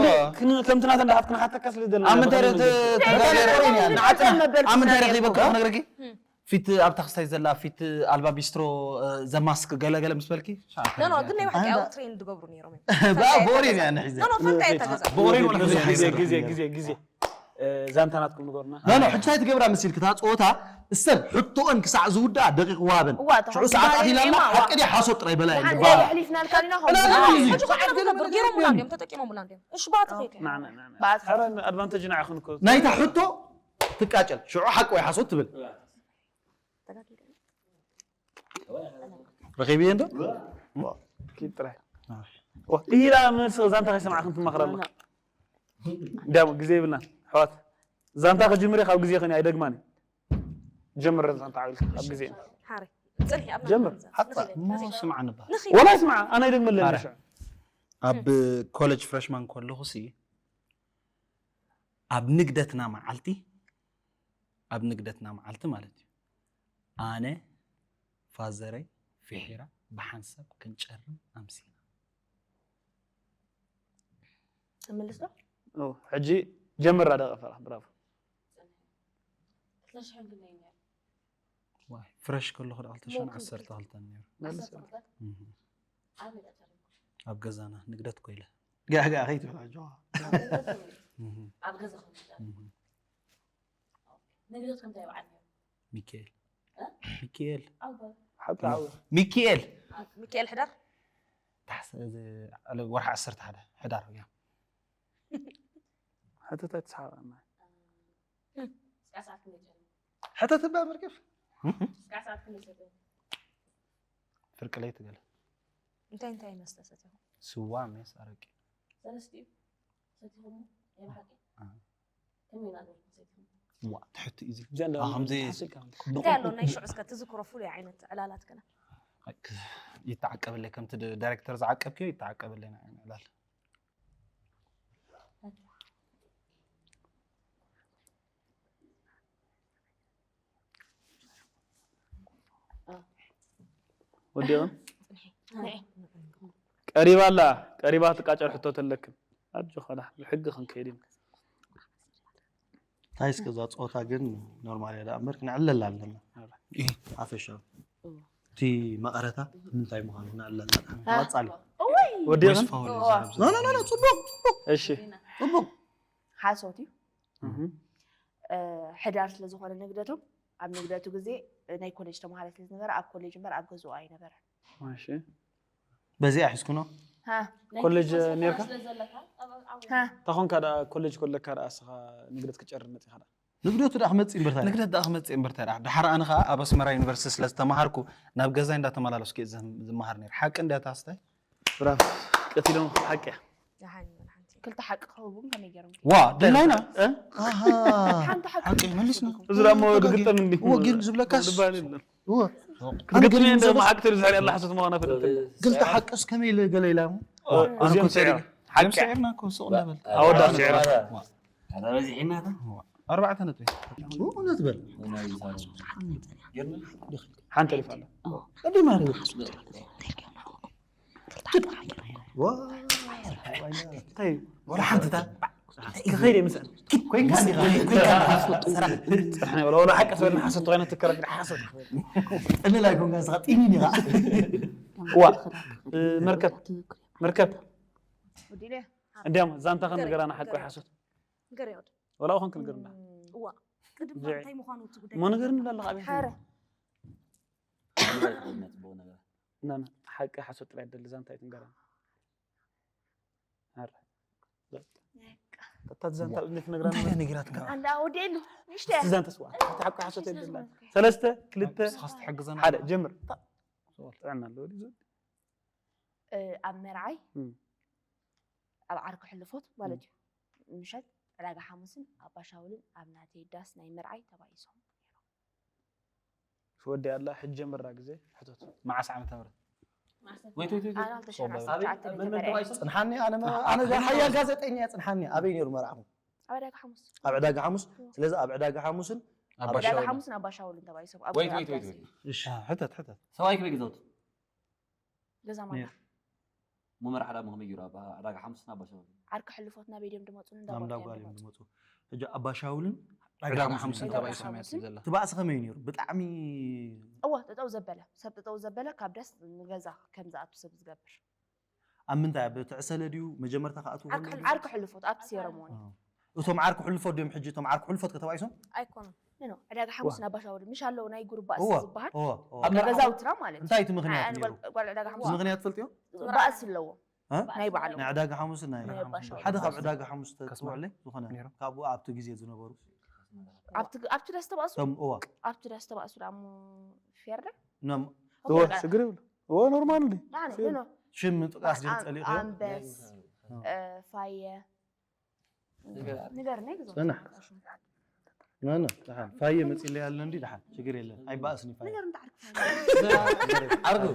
ከምቲ ናታ እንዳሓት ክንሓተካ ስለ ዘለና ኣብ ምንታይ ኣብ ምንታይ ረኺበካ ክነግረኪ? ፊት ኣብታ ክስታይ ዘላ ፊት ኣልባ ቢስትሮ ዘማስክ ገለገለ ምስ በልኪ ግን ናይ ባሓቂ ትሬን ዝገብሩ ነይሮም እዮም። ብኦሬን እያ ንሒዘ ኖ ኖ ፈንታ እያ ተገዛ። ብኦሬን ወላ ግዜ ግዜ ግዜ ግዜ ግዜ ዛንታ ናትኩም ንገሩና። ኖ ኖ ሕጂ እንታይ ትገብራ መሲልኪ እታ ፀወታ ሰብ ሕቶኦን ክሳዕ ዝውዳእ ደቂቕ ዋሃበን እዋ፣ እታ ሽዑ ሰዓት ኣኺላ ኣላ ሓቂ ድያ ሓሶት ጥራይ በላ እየ ዝበሃል። የሕሊፍናልካ ኢና ኸውን ሕጂ ከዓት ክነብር ገይሮምላ እንዲዮም ተጠቂሞምላ እንዲዮም። እሺ ባእቲ ኸይድ ንዓና ንዓና ሓረ ኣድቫንቴጅ ንዓኹም እኮ ናይታ ሕቶ ትቃጨል ሽዑ ሓቂ ወይ ሓሶት ትብል። ረኺብየ እንዶ ኪድ ጥራይ ኢላ ምስ ዛንታ ከይሰማዕኩም ትመኽር ኣለኹ። እንዲያም ግዜ ይብልና ኣሕዋት። ዛንታ ክጅምር ካብ ግዜ ኸኒ ኣይደግማን እዩ። ጀምር ዛንታ ዓብልካ ኣብ ግዜ ሓረ ፅንሒ ኣብ ጀምር። ሓፃ እሞ ስምዓኒ ባ ወላ ይስማዕ ኣነ ኣይደግመለን። ሽዑ ኣብ ኮሌጅ ፍረሽማን ከለኹ ሲ ኣብ ንግደትና መዓልቲ ኣብ ንግደትና መዓልቲ ማለት እዩ ኣነ ፋዘረይ ፊሒራ ብሓንሳብ ክንጨርም ኣምሲና። ትምልስ ዶ? ኦ፣ ሕጂ ጀምራ ደቐ ፈራሕ ብራቮ። ክልተ ሽሕን ክንደይ ነይሩ? ዋይ ፍረሽ ከለኹ ዳ ክልተ ሽሕን ዓሰርተ ክልተን ነይሩ። መልስ ዓሰርተ ክልተ? እህ። ኣበይ ደኣ ተሪምኩም? ኣብ ገዛና ንግደት ኮይለ። ጋዕጋዕ ከይትብል ኣጆኻ። እህ። ኣብ ገዛኹም ትዳር? እህ። ንግደትኩም እንታይ በዓል ነይሩ? ሚካኤል እ? ሚካኤል ዓውደ ሓቂ ዓው ሚካኤል ሚካኤል ሕዳር ታሕሰ እዚ ኣለ ወርሒ ዓሰርተ ሓደ ሕዳር ያ ሕተታይ ትስሓቐና። እስካዕ ሰዓት ክንደይ ጨርም? ሕተት እባ መርገፍ እስካዕ ሰዓት ክንደይ ሰጥም? ፍርቂ ለይቲ ገለ እንታይ እንታይ መስተ ሰቲኹም? ስዋ ሜስ ኣረቂ ሰለስቲኡ ሰቲኹም? ናይ ብሓቂ? እ። ከመይ ኢና ገርኩም ሰቲኹም? ዋ ትሕቲ እዩ እዚ ጀንዳ ከምዚ እንታይ ኣሎ ናይ ሽዑ እስከ ትዝክሮ ፍሉይ ዓይነት ዕላላት ከነ? ይተዓቀበለይ ከምቲ ዳይሬክተር ዝዓቀብክዮ ይተዓቀበለይ ናይ ዕላል ወዲቕን ቀሪባ ኣላ ቀሪባ ትቃጨር ሕቶ ተለክም ኣጆ ኸዳ ብሕጊ ክንከይድ ኢና። ታይስ ከዛ ፀወታ ግን ኖርማል እያ ደኣ እምበር ክንዕለል ኣለና። ሓፈሻዊ እቲ መቐረታ ምንታይ ምዃኑ ክንዕለል ኣለና። ቀጻሊ ወዲቕን ኖ ኖ ኖ ጽቡቅ ጽቡቅ እሺ ጽቡቅ ሓሶት እዩ። እህ። እ፣ ሕዳር ስለ ዝኾነ ንግደቶም ኣብ ንግደቱ ግዜ ናይ ኮሌጅ ተምሃራይ ስለ ዝነበረ ኣብ ኮሌጅ እምበር ኣብ ገዝኡ ኣይነበረን። እሺ በዚኣ ሒዝኩኖ ሃ፣ ኮሌጅ ናይ ነርካ? ስለ ዘለካ ኣብ ኣብ ሃ፣ ተኾንካ ደኣ ኮሌጅ ኮለካ ደኣ እስኻ ንግደት ክጨርም መጺኻ ደኣ ንግደቱ ደኣ ክመጽእ እምበርታ ንግደት ደኣ ክመጽእ እምበርታ ደኣ ድሓር ኣነ ኸዓ ኣብ ኣስመራ ዩኒቨርሲቲ ስለ ዝተምሃርኩ ናብ ገዛይ እንዳተመላለስኩ እየ ዝም- ዝመሃር ነይሩ ሓቂ እንድያ ታስታይ ብራፍ ቀቲሎም ሓቂ እያ ደሓን ይበል ሓንቲ ክልተ ሓቂ ክህቡም ከመይ ገይሮም? ዋ ደላይና እ? ሓንቲ ሓቂ ሓቂ መሊስና እዚ ደሞ ድግጠም እንዲ እዎ ግን ዝብለካስ ድባል የለን እዎ ክትግጥም እንደ ማሓቅ ትብል ዝሕል ያለ ሓሶት ምዃና ፍልጥ ክልተ ሓቅስ ከመይ ኢለ ገለ ኢላ እሞ እዚኦም ስዒር ሓቂ ስዒርና እኮ ሱቕ እንዳበል ኣወዳት ስዒር ኣበዚሒና ኣርባዕተ ነጥቢ እውነት በል ሓንቲ ሪፍ ኣላ ቀዲማ ሪፍ እንታይ ወላ ሓንቲ ታ ክኸይድ የምስል ኮይንካ እንዲኻ ኮይንካ እንዲኻ ስራሕ ጽሕነ ወላ ወላ ሓቂ ሰበልና ሓሰት ተኾይነ ትከረግ ሓሰት ጥልል ኣይኮንካ ንስኻ ጢኒን ኢኻ ዋ መርከብ መርከብ ወዲለ እንዲያም ዛንታኸን ንገራና ሓቂ ሓሰት ንገር ያውድ ወላ ኾን ክንገርና እዋ ቅድም ዘይ- እንታይ ምዃኑ እቲ ጉዳይ እሞ ንገርኒ ዳለኻ ኣቤት ሓረ ናና ሓቂ ሓሶት ጥራይ ደሊ ዛንታ ኣይትንገረና ኣረ እታ ዛንታ እንዴት ነግራና እንታይ ነግራትካ ኣንዳ ወዲሉ ንሽተያ ዛንታ ስዋ ሓቂ ሓሶት የደላ ሰለስተ ክልተ ስኻስ ትሕግዘና ሓደ ጀምር ጥዕና ኣለዎ ድዩ እ፣ ኣብ መርዓይ እም። ኣብ ዓርኪ ሕልፎት ማለት እዩ ምሸት ዕዳጋ ሓሙስን ኣባሻውልን ኣብ ናተይ ዳስ ናይ መርዓይ ተባኢሶም ነይሮም። ትወዲ ኣላ ሕጂ ጀምራ ግዜ ሕተቱ። መዓስ ዓመተ ምህረት? ወይት ወይት ወይት። ኣነ ክልተ ሽሕን ዓሰርተ ትሽዓተን ተመርዐ። ጽንሓኒ ኣነ መ- ኣነ ሓያ ጋዜጠኛ እየ ጽንሓኒ ኣበይ ነይሩ መርዓኹም? ኣብ ዕዳጋ ሓሙስ። ኣብ ዕዳጋ ሓሙስ። ስለዚ ኣብ ዕዳጋ ሓሙስን ኣብ ዕዳጋ ሓሙስን ኣባሻውልን ተባኢሶም። ኣብ ወይት ኣብ ወይት ወይት ዳስ ወይት። እሺ ሕተት ሕተት። ሰብኣይ ክበይ ገዛውት? ገዛ ማና። እሞ መርዓ ዳሞ ከመይ ገይሩ ኣብ ዕዳጋ ሓሙስን ኣባሻውልን? ዓርኪ ሕልፎትና በይ ድዮም ድመጹ እንዳ ናብ ጓል ዳጓል እዮም ድመጹ። ዝመፁ። ሕጂ ኣባሻውልን ዕዳጋ ሓሙስን ተባኢሶም እያ ሓሙስን። ዘላ። እቲ ባእሲ ከመይ እዩ ነይሩ? ብጣዕሚ እወ ጠጠው ዘበለ ሰብ ጠጠው ዘበለ ካብ ዳስ ንገዛ ከም ዝኣቱ ሰብ ዝገብር። ኣብ ምንታይ ኣብ ትዕሰለ ድዩ መጀመርታ ከኣትዉ ከለዉ? ዓርኪ ሕልፎት ኣብቲ ሴረሞኒ። እቶም ዓርኪ ሕልፎት ድዮም ሕጂ እቶም ዓርኪ ሕልፎት ከተባኢሶም? ኣይኮኑን። ኖ ዕዳጋ ሓሙስ ናባሻውል ምሽ ኣለዉ ናይ ጉሩብ ባእሲ እወ ዝበሃል እወ እወ። ኣብ ገዛውትና ማለት እዩ። እንታይ እቲ ምኽንያት ኣነ ነይሩ? ጓል- ጓል ዕዳጋ ሓሙስ እቲ ምኽንያት ትፈልጥዮ? ባእሲ ኣለዎ እ? ናይ ባዕሎም ናይ ዕዳጋ ሓሙስ ናይ ናይ ኣባሻውል። ሓደ ካብ ዕዳጋ ሓሙስ ተፅውዕለይ ዝኾነ ካብኡ ኣብቲ ግዜ ዝነበሩ ኣብቲ ኣብቲ ዳስ ተባእሱ እቶም እዋ ኣብቲ ዳስ ተባእሱ ዳሞ ፌርዳ ኖም እወ ችግር ይብሉ እወ ኖርማል እንዴ ኖ ሽም ምጥቃስ ድዮም ፀሊእኽዮ? ኣንበስ እ፣ ፋየ ንገርኒ ግዞ ፅናሕ። ኖ ኖ ደሓን ፋየ መፂለይ ኣሎ እንዲ ደሓን ችግር የለን ኣይባእስኒ ፋየ ንገር እንተ ዓርክ ፋየ ዓርጉ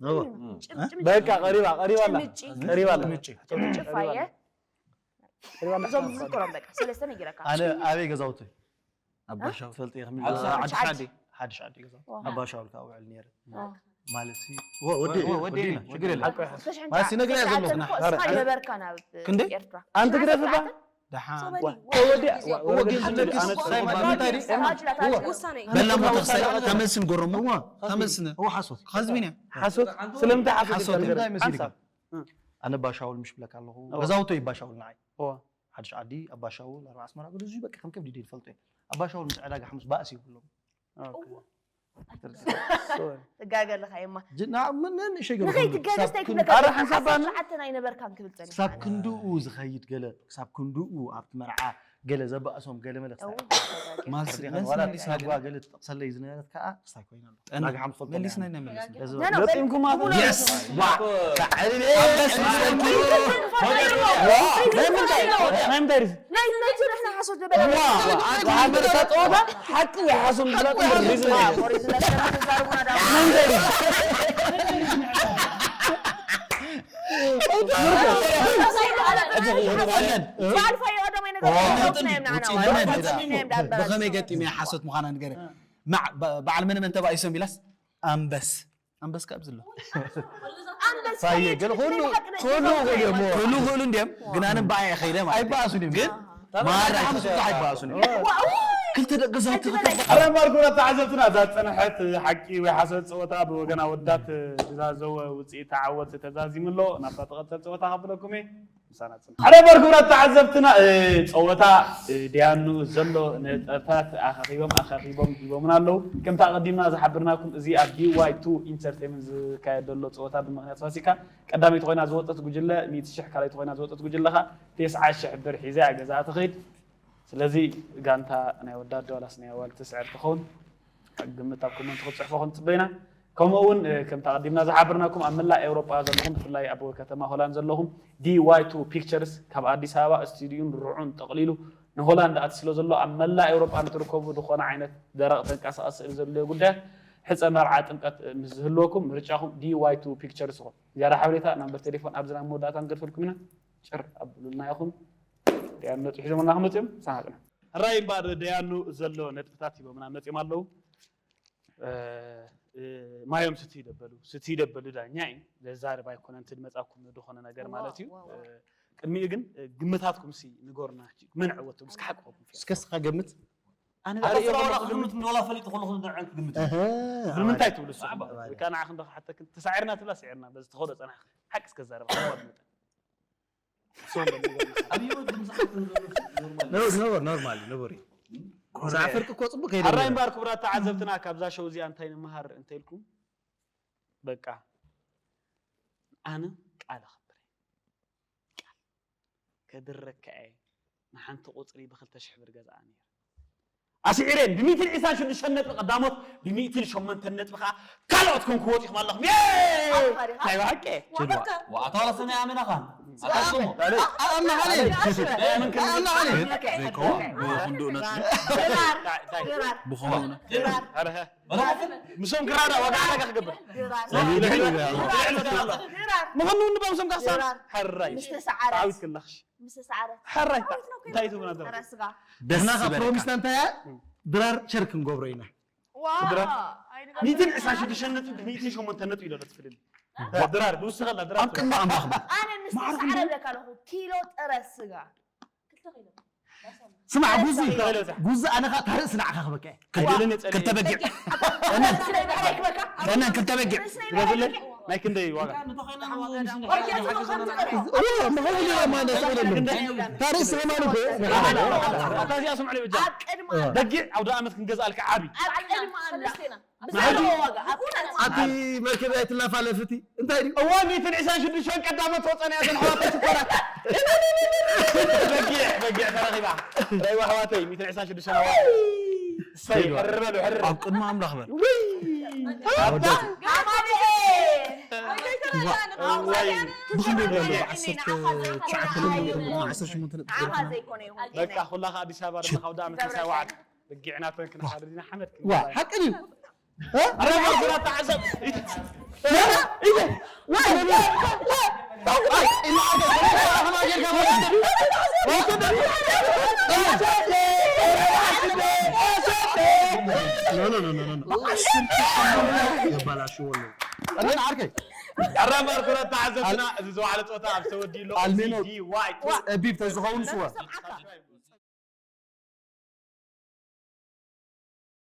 እወ ጭምጭም በቃ ቀሪባ ቀሪባ ኣላ ጭምጭ ቀሪባ ኣላ ምጭ ጭምጭ ፋየ ቀሪባ ኣላ እዞም ዝዝክሮም በቃ ሰለስተ ነጊረካ ኣነ ኣበይ ገዛውቲ ኣባሻው ትፈልጥ ኢኻ ዓዲ ዓዲ ሻዲ። ሻዲ ሓደ ሻዲ ገዛውቲ ዋ። ኣባሻውል ካብ ውዕል ነይረ ዋ። ማለትሲ ወዲ ወዲና ችግር የለን እስፔሻሊ ማለት ሲነግርያ ዘለኹ። እስኻ ይነበርካ ናብ ክንደይ? ኤርትራ ኣንቲ ግደፍ እባ ደሓ ተወዲያ ወግን ስለክስ እንታይ ማለት እንታይ ድዩ? ውሳነ እዩ። በላ ሞተር ተመልስን ጎረምዋ ተመልስነ እዋ ሓሶት ከዝሚን እያ ሓሶት ስለምንታይ ሓሶት ሓሶት ይትከልገር? እንታይ መሲልካ ሓንሳብ። ኣነ ባሻውል ምሽ ብለካ ኣለኹ እዋ። ገዛውቶ ይባሻውል ንዓይ እዋ። ሓድሽ ዓዲ ኣባሻውል ኣርባ ኣስመራ ገለ እዙ በቃ ከም ከብዲ ይፈልጦ እየ ኣባሻውል ምስ ዕዳጋ ሓሙስ ባእሲ ይብሎም ኦኬ። ትጋገ ኣለኻ የማ ጅና ምን ምን ሸገ ንኸይትጋገ ስታይ ክብለካ ኣረ ዘለኹ ሓንሳብ ሓሳብ ባኒ። ሸዓተ ኣይነበርካን ክብል ጸኒሐ ክሳብ ክንድኡ ዝኸይድ ገለ ክሳብ ክንድኡ ኣብቲ መርዓ ገለ ዘባእሶም ገለ መለክ እው፣ ማልሲ ርዲኻ መልሲ ዋላ መሊስና ናጓ ዲና። ገለ ትጠቕሰለይ ዝነበረት ከዓ ክሳይ ኮይና ኣሎ ጠኒ ናጋ ሓምስ ፈልጦ መሊስና ኢና። ኢና መለስና No, no, ገጢምኩማ ግን- yes ዋ ሳዕሪ ናይ ምንታይ ርስ ናይ ምንታይ ርስ ናይ ናይቲ ንሕና ሓሶት ዝበለ ዋ ኣንበሳ ጸወታ ሓቂ ወይ ሓሶት ዝብላ ሞሪዝና ተዛርቡና ዳ ባልፋ ይቐደመ ነገር ናይ ምናና ብኸመይ ገጢመ ሓሶት ምዃና ንገረ በዓል መነ መን ተባኢሶም ኢላስ ኣንበስ ኣንበስ ካብ ዝሎ ሳየ ገለ ኩሉ ኩሉ ኩሉ እሞ ኩሉ ኩሉ እንዲም ግን ኣነ ብኣየ ከይደ ማለት ኣይባእሱ ድም ግን ማራ ሓሙስ ብዛሕ ኣይባእሱ ክልተ ደቂ ዛውቲ ኣረ ማርኮ ተዓዘብትና እዛ ዝፀንሐት ሓቂ ወይ ሓሰት ፀወታ ብወገን ኣወዳት ዝዛዘወ ውፅኢት ተዓወት ተዛዚሙ ኣሎ። ናብታ ትቐፀል ፀወታ ከብለኩም እየ። ምሳና ፅንሑ። ኣረ ማርኮ ተዓዘብትና እ፣ ፀወታ እ፣ ድያኑ ዘሎ ነጥብታት ኣኻኺቦም ኣኻኺቦም ሂቦምና ኣለዉ። ከምቲ ኣቐዲምና ዝሓበርናኩም እዚ ኣብ ዲ ዋይ ቱ ኢንተርቴይመንት ዝካየድ ዘሎ ፀወታ ብምኽንያት ፋሲካ ቀዳመይቲ ኮይና ዝወፀት ጉጅለ ሚእቲ ሽሕ ካልኣይቲ ኮይና ዝወፀት ጉጅለ ኸዓ ተስዓ ሽሕ ብር ሒዛ እያ ገዛኣ ትኸይድ። ስለዚ ጋንታ ናይ ወዳት ዋላስ ናይ ኣዋልድ ትስዕር ትኸውን ግምት ኣብ ኮመንት ክትፅሕፎ ክንፅበ ኢና። ከምኡ እውን ከምቲ ኣቐዲምና ዝሓበርናኩም ኣብ መላእ ኤውሮጳ ዘለኹም ብፍላይ ኣብ ከተማ ሆላንድ ዘለኹም ዲ ዋይ ቱ ፒክቸርስ ካብ ኣዲስ ኣበባ ስቱዲዩን ርዑን ጠቕሊሉ ንሆላንድ ኣቲ ስለ ዘሎ ኣብ መላእ ኤውሮጳ ንትርከቡ ዝኾነ ዓይነት ደረቕ ተንቀሳቐሲ ስእሊ ዘድልዮ ጉዳያት ሕፀ መርዓ ጥምቀት ምስ ዝህልወኩም ምርጫኹም ዲ ዋይ ቱ ፒክቸርስ ይኹን። ዝያዳ ሓበሬታ ናምበር ቴሌፎን ኣብዚ ናብ መወዳእታ ንገድፈልኩም ኢና። ጭር ኣብሉልና ኢኹም። ዲያኑ ነጥቢ ሒዞምልና ክመፅኦም ሰናፅና ሕራይ እምበኣር ደያኑ ዘሎ ነጥብታት ሂቦምና መፅኦም ኣለዉ። እ፣ እ፣ ማዮም ስቲ ይደበሉ ስቲ ይደበሉ ዳኛ እዩ ዘዛርብ ኣይኮነን ትድመፃኩም ዝኾነ ነገር ማለት እዩ። እ፣ ቅድሚኡ ግን እ፣ ግምታትኩም ሲ ንገሩና። ሕጂ መን ዕወት ትብሉ እስኪ ሓቅኹም ፍያ እስከ እስኻ ገምት ኣነ ኣረ ዳርየ ፍራ ዋላ ከማኹም ክግምት እንዶ ዋላ ፈሊጡ ከለኹ ንዕን ክግምት እዩ። ንምንታይ ትብሉ እሱ ብዛዕባ ወይ ከዓ ንዓኹም ዶ ክሓተክን ተሳዒርና ትብላ ስዒርና በዚ ተኸእሎ ፀናሕካ ሓቂ እስከ ዛረብ ሓዋድ መጠን ኣብ ህይወት ግን ዝሓፍር ዘሎ ኖርማል እዩ። ነበር ነበር ኖርማል እዩ ነበር እዩ ሰዓ ፍርቂ እኮ ፅቡቅ ከይደ ሕራይ እምበኣር ክቡራት ተዓዘብትና ካብዛ ሸው እዚኣ እንታይ ንምሃር እንተኢልኩም በቃ ኣነ ቃል ኣኽብር እየ። ቃል ከድረካ እየ። ንሓንቲ ቁፅሪ ብክልተ ሽሕ ብር ገዝኣ ነይረ ኣስዒረን ብሚእትን ዒስራን ሽዱሽተን ነጥቢ ቀዳሞት ብሚእትን ሸሞንተን ነጥቢ ከዓ ካልኦት ኮንኩ ወፂኹም ኣለኹም የ ናይ ብሓቂ ዋዕታ ዋላ ሰናይ ኣመናኻ ኣመሃሪ ኣመሃሪ ዘይከውን ብኽንድኡ ነጥቢ ድራር ድራር ድራር ድራር ብኸምኡ ድራር ምስኦም ክራዳ ዋጋ ዓረጋ ክገብር ድራር ልዕሊ ድራር ምኸኑ ንባምሶም ካሕሳን ሕራይ ምስ ተሰዓረት ዓዊት ክላኽሽ ምስ ተሰዓረት ሕራይ እንታይ ትብና ዘረ ጥረ ስጋ ደስ ንሕና ካብ ዝበለካ ፕሮሚስና እንታይ እያ ድራር ሸር ክንገብሮ ኢና ድራር ሚእትን ዕስራን ሽዱሽተ ነጥቢ ሚእትን ሸሞንተ ነጥቢ ኢሎ ለትፍልል ድራር ንውስኸላ ድራር ኣብ ቅድሚ ኣምላኽ በል ኣነ ምስ ተሰዓረ ብለካ ኣለኹ ኪሎ ጥረ ስጋ ክልተ ኪሎ ስማዕ ጉዚ ተበለዘ። ጉዚ ኣነ ኸዓ ታርእሲ ንዓኻ ክበካ እየ ክልልን የጸለየ። ክልተ በጊዕ እነ ክልተ በጊዕ ስለዝለ ናይ ክንደይ ዋጋ ታርእሲ ኸማን እኮ ኣታ እዚኣ ስምዕለይ በጃ ኣብ ቅድማ በጊዕ ኣውደ ኣመት ክንገዝኣልካ ዓቢ ኣብ ቅድማ ኣምላኽ ብዘለዎ ዋጋ ኣብ ቅድማ ኣቲ መርከብ ኣይትላፋለፍቲ እንታይ ድዩ እዋ ሚእትን ዕስራን ሽዱሽተን ቀዳመት ወፀና እያ ዘንሕዋተ ሽኮራት በጊዕ በጊዕ ተረኺባ ረይዋ ኣሕዋተይ ሚእትን ዕስራን ሽዱሽተን ኣዋ ሰይ ሕርበሉ ሕር ኣብ ቅድሚ ኣምላኽ በል ኣታ ኣማኑኤ ብኽንደይ ብሎ ብዓሰርተ ትሽዓተ ነጥቢ ዓሰርተ ሸሞንተ ነጥቢ ዓኻ ዘይኮነ ይኹን በቃ ኩላኻ ኣዲስ ኣበባ ድማ ካብ ዳኣመት ምሳይ ዋዓል በጊዕናተን ክንሓርድ ኢና ሓመድ ዋ ሓቂ ድዩ ኣረጋግራ ተዓዘብ የባላሽዎ ኣለዉ ኣራማር ኩረት ተዓዘብትና እዚ ዝዋዕለ ፀወታ ኣብ ተወዲሎ ኣልሜኖ። ዋይ ቢብ ተዝኸውን ስወ